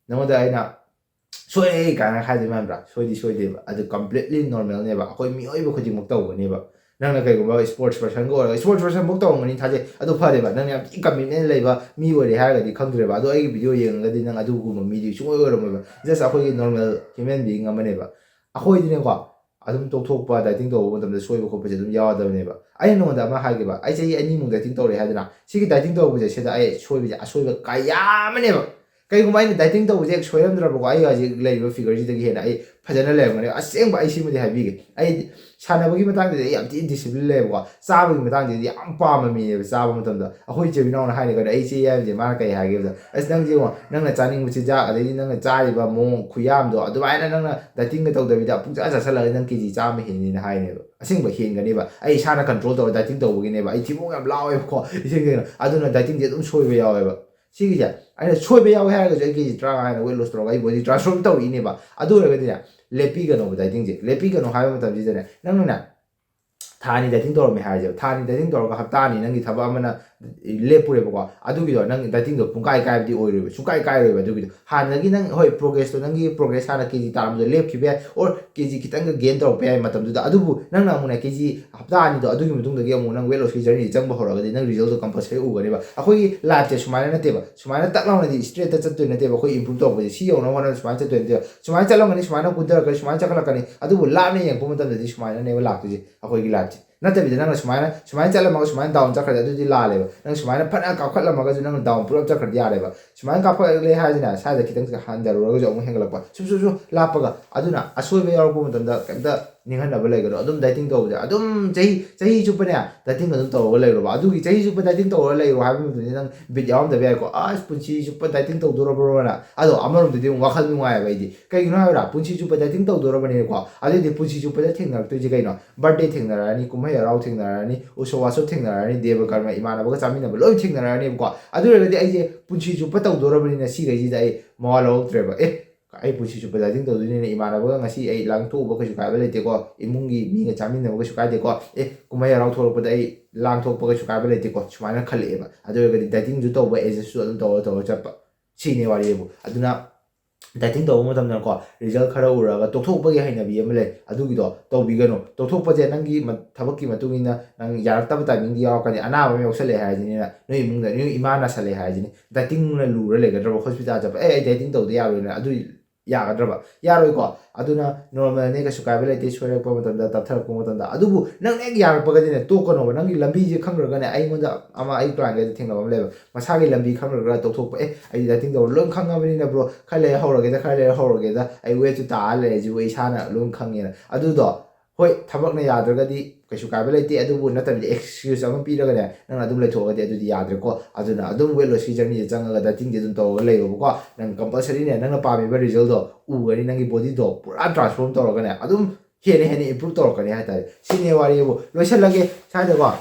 ꯅꯉꯣꯟꯗ ꯑꯩꯅ ꯁꯣꯏꯔꯦ ꯀꯥꯏꯅ ꯍꯥꯏꯗꯣꯏ ꯃꯥꯟꯕ꯭ꯔꯥ? ꯁꯣꯏꯗꯤ ꯁꯣꯏꯗꯦꯕ, ꯑꯗꯨ ꯀꯝꯄ꯭ꯂꯤꯠꯂꯤ ꯅꯣꯔꯃꯦꯜꯅꯦꯕ꯫ ꯑꯩꯈꯣꯏ ꯃꯤꯑꯣꯏꯕ ꯈꯨꯗꯤꯡꯃꯛ ꯇꯧꯒꯅꯦꯕ꯫ ꯅꯪꯅ ꯀꯩꯒꯨꯝꯕ ꯁ꯭ꯄꯣꯔꯠꯁ ꯄꯔꯁꯟꯒ ꯑꯣꯏꯔꯒ, ꯁ꯭ꯄꯣꯔꯠꯁ ꯄꯔꯁꯟꯐꯧ ꯇꯧꯔꯝꯒꯅꯤ ꯊꯥꯖꯩ, ꯑꯗꯨ ꯐꯔꯦꯕ꯫ ꯅꯪ ꯌꯥꯝ ꯊꯤ ꯀꯃꯤꯠꯃꯦꯟ ꯂꯩꯕ ꯃꯤ ꯑꯣꯏꯔꯦ ꯍꯥꯏꯔꯒꯗꯤ ꯈꯪꯗ꯭ꯔꯦꯕ, ꯑꯗꯣ ꯑꯩꯒꯤ ꯚꯤꯗꯤꯑꯣ ꯌꯦꯡꯉꯒꯗꯤ ꯅꯪ ꯑꯗꯨꯒꯨꯝꯕ ꯃꯤꯗꯤ ꯁꯨꯡꯑꯣꯏ ꯑꯣꯏꯔꯝꯃꯣꯏꯕ꯫ ꯖꯁ ꯑꯩꯈꯣꯏꯒꯤ ꯅꯣꯔꯃꯦꯜ ꯍ꯭ꯌꯨꯃꯦꯟ ꯕꯤಯಿಂ ꯑꯃꯅꯦꯕ꯫ ꯑꯩꯈꯣꯏꯗꯤꯅꯦꯀꯣ, ꯑꯗꯨꯝ ꯇꯣꯛꯊꯣꯛꯄ, ꯗꯥꯏꯇꯤꯡ ꯇꯧꯕ ꯃꯇꯝꯗ ꯁꯣꯏꯕ ꯈꯣꯠꯄꯁꯦ ꯑꯗꯨꯝ ꯌꯥꯎꯗꯕꯅꯦꯕ꯫ ꯑꯩꯅ ꯅꯉꯣꯟꯗ ꯑꯃ ꯍꯥꯏꯒꯦꯕ, ꯑꯩ ꯆꯍꯤ ꯑꯅꯤꯃꯨꯛ ꯗꯥꯏꯇꯤꯡ ꯇꯧꯔꯦ ꯍꯥꯏꯗꯅ, ꯁꯤꯒꯤ ꯗꯥꯏꯇꯤꯡ ꯇꯧꯕꯁꯦ ꯁꯤꯗ ꯑꯩ ꯁꯣꯏꯕꯁꯦ, ꯑꯁꯣꯏꯕ ꯀꯌꯥ ꯑꯃꯅꯦꯕ꯫ ꯀꯩꯒꯨꯝꯕ ꯑꯩꯅ ꯗꯥꯏꯇꯤꯡ ꯇꯧꯕꯁꯦ ꯍꯦꯛ ꯁꯣꯏꯔꯝꯗ꯭ꯔꯕꯀꯣ, ꯑꯩ ꯍꯧꯖꯤꯛ ꯂꯩꯔꯤꯕ ꯐꯤꯒꯔꯁꯤꯗꯒꯤ ꯍꯦꯟꯅ ꯑꯩ ꯐꯖꯅ ꯂꯩꯔꯝꯒꯅꯤ꯫ ꯑꯁꯦꯡꯕ ꯑꯩ ꯁꯤꯃꯗꯤ ꯍꯥꯏꯕꯤꯒꯦ, ꯑꯩ ꯁꯥꯟꯅꯕꯒꯤ ꯃꯇꯥꯡꯗꯗꯤ ꯑꯩ ꯌꯥꯝ ꯊꯤꯅ ꯗꯤꯁꯤꯄ꯭ꯂꯤꯟ ꯂꯩꯌꯦꯕꯀꯣ, ꯆꯥꯕꯒꯤ ꯃꯇꯥꯡꯗꯗꯤ ꯌꯥꯝ ꯄꯥꯝꯕ ꯃꯤꯅꯦꯕ꯫ ꯆꯥꯕ ꯃꯇꯝꯗ ꯑꯩꯈꯣꯏ ꯏꯆꯤꯜ ꯏꯅꯥꯎꯅ ꯍꯥꯏꯅꯤ ꯀꯩꯅꯣ, ꯑꯩ ꯆꯦ ꯍꯥꯏꯕꯁꯦ ꯃꯥꯅ ꯀꯩ ꯍꯥꯏꯒꯦꯕꯗ, "ꯑꯁ, ꯅꯪꯁꯦ ꯌꯦꯡꯉꯣ, ꯅꯪꯅ ꯆꯥꯅꯤꯡꯕ ꯆꯤꯟꯖꯥꯛ, ꯑꯗꯩꯗꯤ ꯅꯪꯅ ꯆꯥꯔꯤꯕ ꯃꯑꯣꯡ ꯈꯨꯌꯥꯝꯗꯣ, ꯑꯗꯨꯃꯥꯏꯅ ꯅꯪꯅ ꯗꯥꯏꯇꯤꯡꯒ ꯇꯧꯗꯕꯤꯗ ꯄꯨꯡꯆꯥ ꯆꯥꯁꯤꯜꯂꯒ ꯅꯪ ꯀꯦ ꯖꯤ ꯆꯥꯝꯃ ꯍꯦꯟꯅꯤꯅ" ꯍꯥꯏꯅꯦꯕ꯫ ꯑꯁꯦꯡꯕ ꯍꯦꯟꯒꯅꯦꯕ꯫ ꯑꯩ ꯏꯁꯥꯅ ꯀꯟꯇ꯭ꯔꯣꯜ ꯇꯧꯔ ꯗꯥꯏꯇꯤꯡ ꯇꯧꯕꯒꯤꯅꯦꯕ꯫ ꯑꯩ ꯊꯤꯕꯣꯡ ꯌꯥꯝ ꯂꯥꯎꯋꯦꯕꯀꯣ, ꯏꯁꯦꯡ ꯁꯦꯡꯅ꯫ ꯑꯗꯨꯅ ꯗꯥꯏꯇꯤꯡꯁꯦ ꯑꯗꯨꯝ ꯁꯣꯏꯕ ꯌꯥꯎꯋꯦꯕ꯫ ꯁꯤꯒꯤꯁꯦ ꯑꯩꯅ ꯁꯣꯏꯕ ꯌꯥꯎꯋꯦ ꯍꯥꯏꯔꯒꯁꯨ ꯑꯩ ꯀꯦ ꯖꯤ ꯇꯔꯥꯃꯉꯥ ꯍꯦꯟꯅ ꯋꯦꯠ ꯂꯣꯁ ꯇꯧꯔꯒ ꯑꯩ ꯕꯣꯗꯤ ꯇ꯭ꯔꯥꯟꯁꯐꯣꯔꯝ ꯇꯧꯔꯛꯏꯅꯦꯕ꯫ ꯑꯗꯨ ꯑꯣꯏꯔꯒꯗꯤꯅꯦ, ꯂꯦꯞꯄꯤꯒꯅꯣꯕ ꯗꯥꯏꯇꯤꯡꯁꯦ꯫ ꯂꯦꯞꯄꯤꯒꯅꯣ ꯍꯥꯏꯕ ꯃꯇꯝꯁꯤꯗꯅꯦ, ꯅꯪꯅꯅꯦ ꯊꯥ ꯑꯅꯤ ꯗꯥꯏꯇꯤꯡ ꯇꯧꯔꯝꯃꯦ ꯍꯥꯏꯔꯁꯦꯕ꯫ ꯊꯥ ꯑꯅꯤ ꯗꯥꯏꯇꯤꯡ ꯇꯧꯔꯒ ꯍꯞꯇꯥ ꯑꯅꯤ ꯅꯪꯒꯤ ꯊꯕꯛ ꯑꯃꯅ ꯂꯦꯞꯄꯨꯔꯦꯕꯀꯣ, ꯑꯗꯨꯒꯤꯗꯣ ꯅꯪ ꯗꯥꯏꯇꯤꯡꯗꯣ ꯄꯨꯡꯀꯥꯏ ꯀꯥꯏꯕꯗꯤ ꯑꯣꯏꯔꯣꯏꯕ, ꯁꯨꯡꯀꯥꯏ ꯀꯥꯏꯔꯣꯏꯕ꯫ ꯑꯗꯨꯒꯤꯗꯣ ꯍꯥꯟꯅꯗꯒꯤ ꯅꯪ, ꯍꯣꯏ, ꯄ꯭ꯔꯣꯒ꯭ꯔꯦꯁꯇꯣ, ꯅꯪꯒꯤ ꯄ꯭ꯔꯣꯒ꯭ꯔꯦꯁ ꯍꯥꯟꯅ ꯀꯦ ꯖꯤ ꯇꯥꯔꯝꯕꯗꯣ ꯂꯦꯞꯈꯤꯕ ꯌꯥꯏ, ꯑꯣꯔ ꯀꯦ ꯖꯤ ꯈꯤꯇꯪꯒ ꯒꯦꯟ ꯇꯧꯔꯛꯄ ꯌꯥꯏ ꯃꯇꯝꯗꯨꯗ꯫ ꯑꯗꯨꯕꯨ ꯅꯪꯅ ꯑꯃꯨꯛꯅꯦ ꯀꯦ ꯖꯤ ꯍꯞꯇꯥ ꯑꯅꯤꯗꯣ, ꯑꯗꯨꯒꯤ ꯃꯇꯨꯡꯗꯒꯤ ꯑꯃꯨꯛ ꯅꯪ ꯋꯦꯠ ꯂꯣꯁꯀꯤ ꯖꯔꯅꯤꯗ ꯆꯪꯕ ꯍꯧꯔꯛꯑꯒꯗꯤ ꯅꯪ ꯔꯤꯖꯜꯇꯣ ꯀꯝꯄꯜꯁꯔꯤ ꯎꯒꯅꯦꯕ꯫ ꯑꯩꯈꯣꯏꯒꯤ ꯂꯥꯏꯐꯁꯦ ꯁꯨꯃꯥꯏꯅ ꯅꯠꯇꯦꯕ, ꯁꯨꯃꯥꯏꯅ ꯇꯛ ꯂꯥꯎꯅꯗꯤ ꯏꯁꯇ꯭ꯔꯦꯠꯇ ꯆꯠꯇꯣꯏ ꯅꯠꯇꯦꯕ꯫ ꯑꯩꯈꯣꯏ ꯏꯝꯄ꯭ꯔꯨꯞ ꯇꯧꯔꯛꯄꯁꯦ ꯁꯤ ꯌꯧꯅꯕ ꯍꯣꯠꯅꯕ ꯁꯨꯃꯥꯏꯅ ꯆꯠꯇꯣꯏ ꯅꯠꯇꯦꯕ꯫ ꯁꯨꯃꯥꯏꯅ ꯆꯠꯂꯝꯒꯅꯤ, ꯁꯨꯃꯥꯏꯅ ꯀꯨꯝꯊꯔꯛꯀꯅꯤ, ꯁꯨꯃꯥꯏꯅ ꯆꯠꯈꯠꯂꯛꯀꯅꯤ, ꯑꯗꯨꯕꯨ ꯂꯥꯞꯅ ꯌꯦꯡꯉꯛꯄ ꯃꯇꯝꯗꯗꯤ ꯁꯨꯃꯥꯏꯅꯅꯦꯕ ꯂꯥꯛꯇꯣꯏꯁꯦ ꯑꯩꯈꯣꯏꯒꯤ ꯂꯥꯏꯐꯁꯦ꯫ ꯅꯠꯇꯕꯤꯗ ꯅꯪꯅ ꯁꯨꯃꯥꯏꯅ, ꯁꯨꯃꯥꯏꯅ ꯆꯠꯂꯝꯃꯒ ꯁꯨꯃꯥꯏꯅ ꯗꯥꯎꯟ ꯆꯠꯈ꯭ꯔꯗꯤ ꯑꯗꯨꯗꯤ ꯂꯥꯜꯂꯦꯕ꯫ ꯅꯪ ꯁꯨꯃꯥꯏꯅ ꯐꯅ ꯀꯥꯈꯠꯂꯝꯃꯒꯁꯨ ꯅꯪꯅ ꯗꯥꯎꯟ ꯄꯨꯂꯞ ꯆꯠꯈ꯭ꯔꯗꯤ ꯌꯥꯔꯦꯕ꯫ ꯁꯨꯃꯥꯏꯅ ꯀꯥꯈꯠꯂꯦ ꯍꯥꯏꯁꯤꯅ ꯁ꯭ꯋꯥꯏꯗ ꯈꯤꯇꯪ ꯍꯟꯊꯔꯨꯔꯒꯁꯨ ꯑꯃꯨꯛ ꯍꯦꯟꯒꯠꯂꯛꯄ, ꯁꯨꯝ ꯁꯨꯝ ꯁꯨꯝ ꯂꯥꯞꯄꯒ꯫ ꯑꯗꯨꯅ ꯑꯁꯣꯏꯕ ꯌꯥꯎꯔꯛꯄ ꯃꯇꯝꯗ ꯀꯩꯝꯇ ꯅꯤꯡꯍꯟꯅꯕ ꯂꯩꯒꯅꯨ꯫ ꯑꯗꯨꯝ ꯗꯥꯏꯇꯤꯡ ꯇꯧꯕꯁꯦ ꯑꯗꯨꯝ ꯆꯍꯤ, ꯆꯍꯤ ꯆꯨꯞꯄꯅꯦ ꯗꯥꯏꯇꯤꯡ ꯑꯗꯨꯝ ꯇꯧꯔꯒ ꯂꯩꯔꯣꯕ꯫ ꯑꯗꯨꯒꯤ ꯆꯍꯤ ꯆꯨꯞꯄ ꯗꯥꯏꯇꯤꯡ ꯇꯧꯔꯒ ꯂꯩꯔꯣ ꯍꯥꯏꯕ ꯃꯇꯝꯗꯤ ꯅꯪ ꯕꯤꯠ ꯌꯥꯎꯔꯝꯗꯕ ꯌꯥꯏꯀꯣ꯫ "ꯑꯁ, ꯄꯨꯟꯁꯤ ꯆꯨꯞꯄ ꯗꯥꯏꯇꯤꯡ ꯇꯧꯗꯣꯔꯕ꯭ꯔꯣꯅ?" ꯑꯗꯣ ꯑꯃꯔꯣꯝꯗꯗꯤ ꯑꯃꯨꯛ ꯋꯥꯈꯜ ꯅꯨꯡꯉꯥꯏꯑꯕ ꯑꯩꯗꯤ꯫ ꯀꯩꯒꯤꯅꯣ ꯍꯥꯏꯕꯗ ꯄꯨꯟꯁꯤ ꯆꯨꯞꯄ ꯗꯥꯏꯇꯤꯡ ꯇꯧꯗꯣꯔꯕꯅꯤꯅꯀꯣ꯫ ꯑꯗꯨꯗꯤ ꯄꯨꯟꯁꯤ ꯆꯨꯞꯄꯗ ꯊꯦꯡꯅꯔꯛꯇꯣꯏꯁꯦ ꯀꯩꯅꯣ? ꯕꯥꯔꯗꯦ ꯊꯦꯡꯅꯔꯛꯑꯅꯤ, ꯀꯨꯝꯍꯩ ꯍꯔꯥꯎ ꯊꯦꯡꯅꯔꯛꯑꯅꯤ, ꯎꯁꯣꯞ ꯋꯥꯁꯣꯞ ꯊꯦꯡꯅꯔꯛꯑꯅꯤ, ꯗꯦꯕ ꯀꯔꯃ, ꯏꯃꯥꯟꯅꯕꯒ ꯆꯥꯃꯤꯟꯅꯕ ꯂꯣꯏ ꯊꯦꯡꯅꯔꯛꯑꯅꯤꯕꯀꯣ꯫ ꯑꯗꯨ ꯑꯣꯏꯔꯒꯗꯤ ꯑꯩꯁꯦ ꯄꯨꯟꯁꯤ ꯆꯨꯞꯄ ꯇꯧꯗꯣꯔꯕꯅꯤꯅ ꯁꯤꯈꯩꯁꯤꯗ ꯑꯩ ꯃꯋꯥ ꯂꯧꯔꯛꯇ꯭ꯔꯦꯕ꯫ ꯑꯦ, ꯑꯩ ꯄꯨꯟꯁꯤ ꯆꯨꯞꯄ ꯗꯥꯏꯇꯤꯡ ꯇꯧꯗꯣꯏꯅꯤꯅ ꯏꯃꯥꯟꯅꯕꯒ ꯉꯁꯤ ꯑꯩ ꯂꯥꯡꯊꯣꯛꯎꯕ ꯀꯩꯁꯨ ꯀꯥꯏꯕ ꯂꯩꯇꯦꯀꯣ, ꯏꯃꯨꯡꯒꯤ ꯃꯤꯒ ꯆꯥꯃꯤꯟꯅꯕ ꯀꯩꯁꯨ ꯀꯥꯏꯗꯦꯀꯣ, ꯑꯦ, ꯀꯨꯝꯍꯩ ꯍꯔꯥꯎ ꯊꯣꯛꯂꯛꯄꯗ ꯑꯩ ꯂꯥꯡꯊꯣꯛꯄ ꯀꯩꯁꯨ ꯀꯥꯏꯕ ꯂꯩꯇꯦꯀꯣ, ꯁꯨꯃꯥꯏꯅ ꯈꯜꯂꯛꯑꯦꯕ꯫ ꯑꯗꯨ ꯑꯣꯏꯔꯒꯗꯤ ꯗꯥꯏꯇꯤꯡꯁꯨ ꯇꯧꯕ, ꯑꯦꯛꯁꯔꯁꯥꯏꯁꯁꯨ ꯑꯗꯨꯝ ꯇꯧꯔ ꯇꯧꯔ ꯆꯠꯄ, ꯁꯤꯅꯦ ꯋꯥꯔꯤꯕꯨ꯫ ꯑꯗꯨꯅ ꯗꯥꯏꯇꯤꯡ ꯇꯧꯕ ꯃꯇꯝꯗꯀꯣ, ꯔꯤꯖꯜ ꯈꯔ ꯎꯔꯒ ꯇꯣꯛꯊꯣꯛꯄꯒꯤ ꯍꯩꯅꯕꯤ ꯑꯃ ꯂꯩ, ꯑꯗꯨꯒꯤꯗꯣ ꯇꯧꯕꯤꯒꯅꯨ꯫ ꯇꯣꯛꯊꯣꯛꯄꯁꯦ ꯅꯪꯒꯤ ꯃ-, ꯊꯕꯛꯀꯤ ꯃꯇꯨꯡ ꯏꯟꯅ ꯅꯪ ꯌꯥꯔꯛꯇꯕ ꯇꯥꯏꯃꯤꯡꯗꯤ ꯌꯥꯎꯔꯛꯀꯅꯤ, ꯑꯅꯥꯕ ꯑꯃ ꯌꯥꯎꯁꯜꯂꯛꯑꯦ ꯍꯥꯏꯔꯁꯤꯅꯦ, ꯅꯣꯏ ꯏꯃꯨꯡꯗ ꯅꯣꯏ ꯏꯃꯥ ꯅꯥꯁꯜꯂꯛꯑꯦ ꯍꯥꯏꯔꯁꯤꯅꯦ, ꯗꯥꯏꯇꯤꯡꯅ ꯂꯨꯔ ꯂꯩꯒꯗ꯭ꯔꯕ? ꯍꯣꯁꯄꯤꯇꯥꯜ ꯆꯠꯄ, "ꯑꯦ, ꯑꯩ ꯗꯥꯏꯇꯤꯡ ꯇꯧꯗ ꯌꯥꯔꯣꯏꯅ", ꯑꯗꯨꯏ ꯌꯥꯒꯗ꯭ꯔꯕ? ꯌꯥꯔꯣꯏꯀꯣ꯫ ꯑꯗꯨꯅ normalꯅꯦ, ꯀꯩꯁꯨ ꯀꯥꯏꯕ ꯂꯩꯇꯦ, ꯁꯣꯏꯔꯛꯄ ꯃꯇꯝꯗ, ꯇꯞꯊꯔꯛꯄ ꯃꯇꯝꯗ꯫ ꯑꯗꯨꯕꯨ ꯅꯪꯅ ꯍꯦꯛ ꯌꯥꯔꯛꯄꯒꯗꯤꯅꯦ, ꯇꯣꯛꯀꯅꯣꯕ꯫ ꯅꯪꯒꯤ ꯂꯝꯕꯤꯁꯦ ꯈꯪꯈ꯭ꯔꯒꯅꯦ, ꯑꯩꯉꯣꯟꯗ ꯑꯃ, ꯑꯩ clientꯀꯩꯗ ꯊꯦꯡꯅꯕ ꯑꯃ ꯂꯩꯕ, ꯃꯁꯥꯒꯤ ꯂꯝꯕꯤ ꯈꯪꯈ꯭ꯔꯒ ꯇꯣꯛꯊꯣꯛꯄ꯫ "ꯑꯦ, ꯑꯩꯗꯤ dieting ꯇꯧꯕ ꯂꯣꯏ ꯈꯪꯉꯕꯅꯤꯅ bro, ꯈꯔ ꯂꯩꯔ ꯍꯧꯔꯒꯦꯗ, ꯈꯔ ꯂꯩꯔ ꯍꯧꯔꯒꯦꯗ, ꯑꯩ weightꯁꯨ ꯇꯥꯔ ꯂꯩꯔꯦ ꯁꯤꯕꯨ, ꯑꯩ ꯏꯁꯥꯅ ꯂꯣꯏ ꯈꯪꯉꯦꯅ"꯫ ꯑꯗꯨꯗꯣ ꯍꯣꯏ, ꯊꯕꯛꯅ ꯌꯥꯗ꯭ꯔꯒꯗꯤ ꯀꯩꯁꯨ ꯀꯥꯏꯕ ꯂꯩꯇꯦ, ꯑꯗꯨꯕꯨ ꯅꯠꯇꯕꯤꯗ excuse ꯑꯃ ꯄꯤꯔꯒꯅꯦ, ꯅꯪꯅ ꯑꯗꯨꯝ ꯂꯩꯊꯣꯛꯑꯒꯗꯤ ꯑꯗꯨꯗꯤ ꯌꯥꯗ꯭ꯔꯦꯀꯣ꯫ ꯑꯗꯨꯅ ꯑꯗꯨꯝ weight lossꯀꯤ journeyꯁꯦ ꯆꯪꯉꯒ dietingꯁꯦ ꯑꯗꯨꯝ ꯇꯧꯔꯒ ꯂꯩꯔꯣꯕꯀꯣ꯫ ꯅꯪ compulsoryꯅꯦ, ꯅꯪꯅ ꯄꯥꯝꯃꯤꯕ resultꯗꯣ ꯎꯒꯅꯤ, ꯅꯪꯒꯤ bodyꯗꯣ ꯄꯨꯔꯥ transform ꯇꯧꯔꯒꯅꯦ, ꯑꯗꯨꯝ ꯍꯦꯟꯅ ꯍꯦꯟꯅ improve ꯇꯧꯔꯛꯀꯅꯤ ꯍꯥꯏꯇꯥꯔꯦ꯫ ꯁꯤꯅꯦ ꯋꯥꯔꯤꯕꯨ꯫ ꯂꯣꯏꯁꯤꯜꯂꯒꯦ ꯁ꯭ꯋꯥꯏꯗꯀꯣ꯫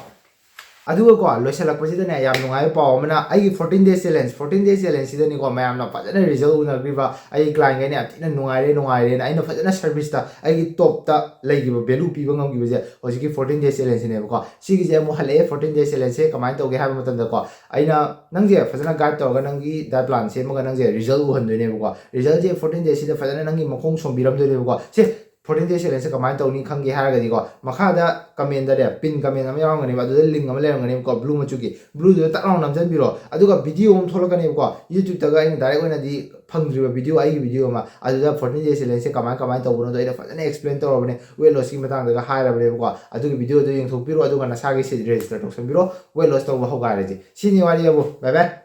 ꯑꯗꯨꯒꯀꯣ, ꯂꯣꯏꯁꯤꯜꯂꯛꯄꯁꯤꯗꯅꯦ, ꯌꯥꯝ ꯅꯨꯡꯉꯥꯏꯕ ꯄꯥꯎ ꯑꯃꯅ, ꯑꯩꯒꯤ fourteen days challenge, fourteen days challengeꯁꯤꯗꯅꯤꯀꯣ, ꯃꯌꯥꯝꯅ ꯐꯖꯅ result ꯎꯅꯈ꯭ꯔꯤꯕ, ꯑꯩꯒꯤ clientꯈꯩꯅ ꯌꯥꯝ ꯊꯤꯅ ꯅꯨꯡꯉꯥꯏꯔꯦ, ꯅꯨꯡꯉꯥꯏꯔꯦꯅ, ꯑꯩꯅ ꯐꯖꯅ serviceꯇ ꯑꯩꯒꯤ topꯇ ꯂꯩꯈꯤꯕ, value ꯄꯤꯕ ꯉꯝꯈꯤꯕꯁꯦ ꯍꯧꯖꯤꯛꯀꯤ fourteen days challengeꯁꯤꯅꯦꯕꯀꯣ꯫ ꯁꯤꯒꯤꯁꯦ ꯑꯃꯨꯛ ꯍꯜꯂꯛꯑꯦ, fourteen days challengeꯁꯦ ꯀꯃꯥꯏꯅ ꯇꯧꯒꯦ ꯍꯥꯏꯕ ꯃꯇꯝꯗꯀꯣ, ꯑꯩꯅ ꯅꯪꯁꯦ ꯐꯖꯅ guide ꯇꯧꯔꯒ, ꯅꯪꯒꯤ diet plan ꯁꯦꯝꯃꯒ, ꯅꯪꯁꯦ result ꯎꯍꯟꯗꯣꯏꯅꯦꯕꯀꯣ꯫ Resultꯁꯦ fourteen daysꯁꯤꯗ ꯐꯖꯅ ꯅꯪꯒꯤ ꯃꯈꯣꯡ ꯁꯣꯝꯕꯤꯔꯝꯗꯣꯏꯅꯦꯕꯀꯣ꯫ ꯁꯦ, fourteen days challengeꯁꯦ ꯀꯃꯥꯏꯅ ꯇꯧꯅꯤ ꯈꯪꯒꯦ ꯍꯥꯏꯔꯒꯗꯤꯀꯣ, ꯃꯈꯥꯗ commentꯗꯅꯦ, pin comment ꯑꯃ ꯌꯥꯎꯔꯝꯒꯅꯦꯕ, ꯑꯗꯨꯗ link ꯑꯃ ꯂꯩꯔꯝꯒꯅꯦꯕꯀꯣ, blue ꯃꯆꯨꯒꯤ꯫ Blueꯗꯨꯗ ꯇꯛ ꯂꯥꯎꯅ ꯅꯝꯁꯤꯟꯕꯤꯔꯣ꯫ ꯑꯗꯨꯒ video ꯑꯃ ꯊꯣꯛꯂꯛꯀꯅꯦꯕꯀꯣ, YouTubeꯇꯒ ꯑꯩꯅ direct ꯑꯣꯏꯅꯗꯤ ꯐꯪꯗ꯭ꯔꯤꯕ video, ꯑꯩꯒꯤ video ꯑꯃ, ꯑꯗꯨꯗ fourteen days challengeꯁꯦ ꯀꯃꯥꯏ, ꯀꯃꯥꯏꯅ ꯇꯧꯕꯅꯣꯗꯣ ꯑꯩꯅ ꯐꯖꯅ explain ꯇꯧꯔꯕꯅꯦ, weight lossꯀꯤ ꯃꯇꯥꯡꯗꯒ ꯍꯥꯏꯔꯕꯅꯦꯕꯀꯣ꯫ ꯑꯗꯨꯒꯤ videoꯗꯣ ꯌꯦꯡꯊꯣꯛꯄꯤꯔꯣ, ꯑꯗꯨꯒ ꯅꯁꯥꯒꯤ seat register ꯇꯧꯁꯟꯕꯤꯔꯣ, weight loss ꯇꯧꯕ ꯍꯧꯒꯥꯏꯔꯁꯦ꯫ ꯁꯤꯅꯤ ꯋꯥꯔꯤ ꯑꯕꯨ, bye bye꯫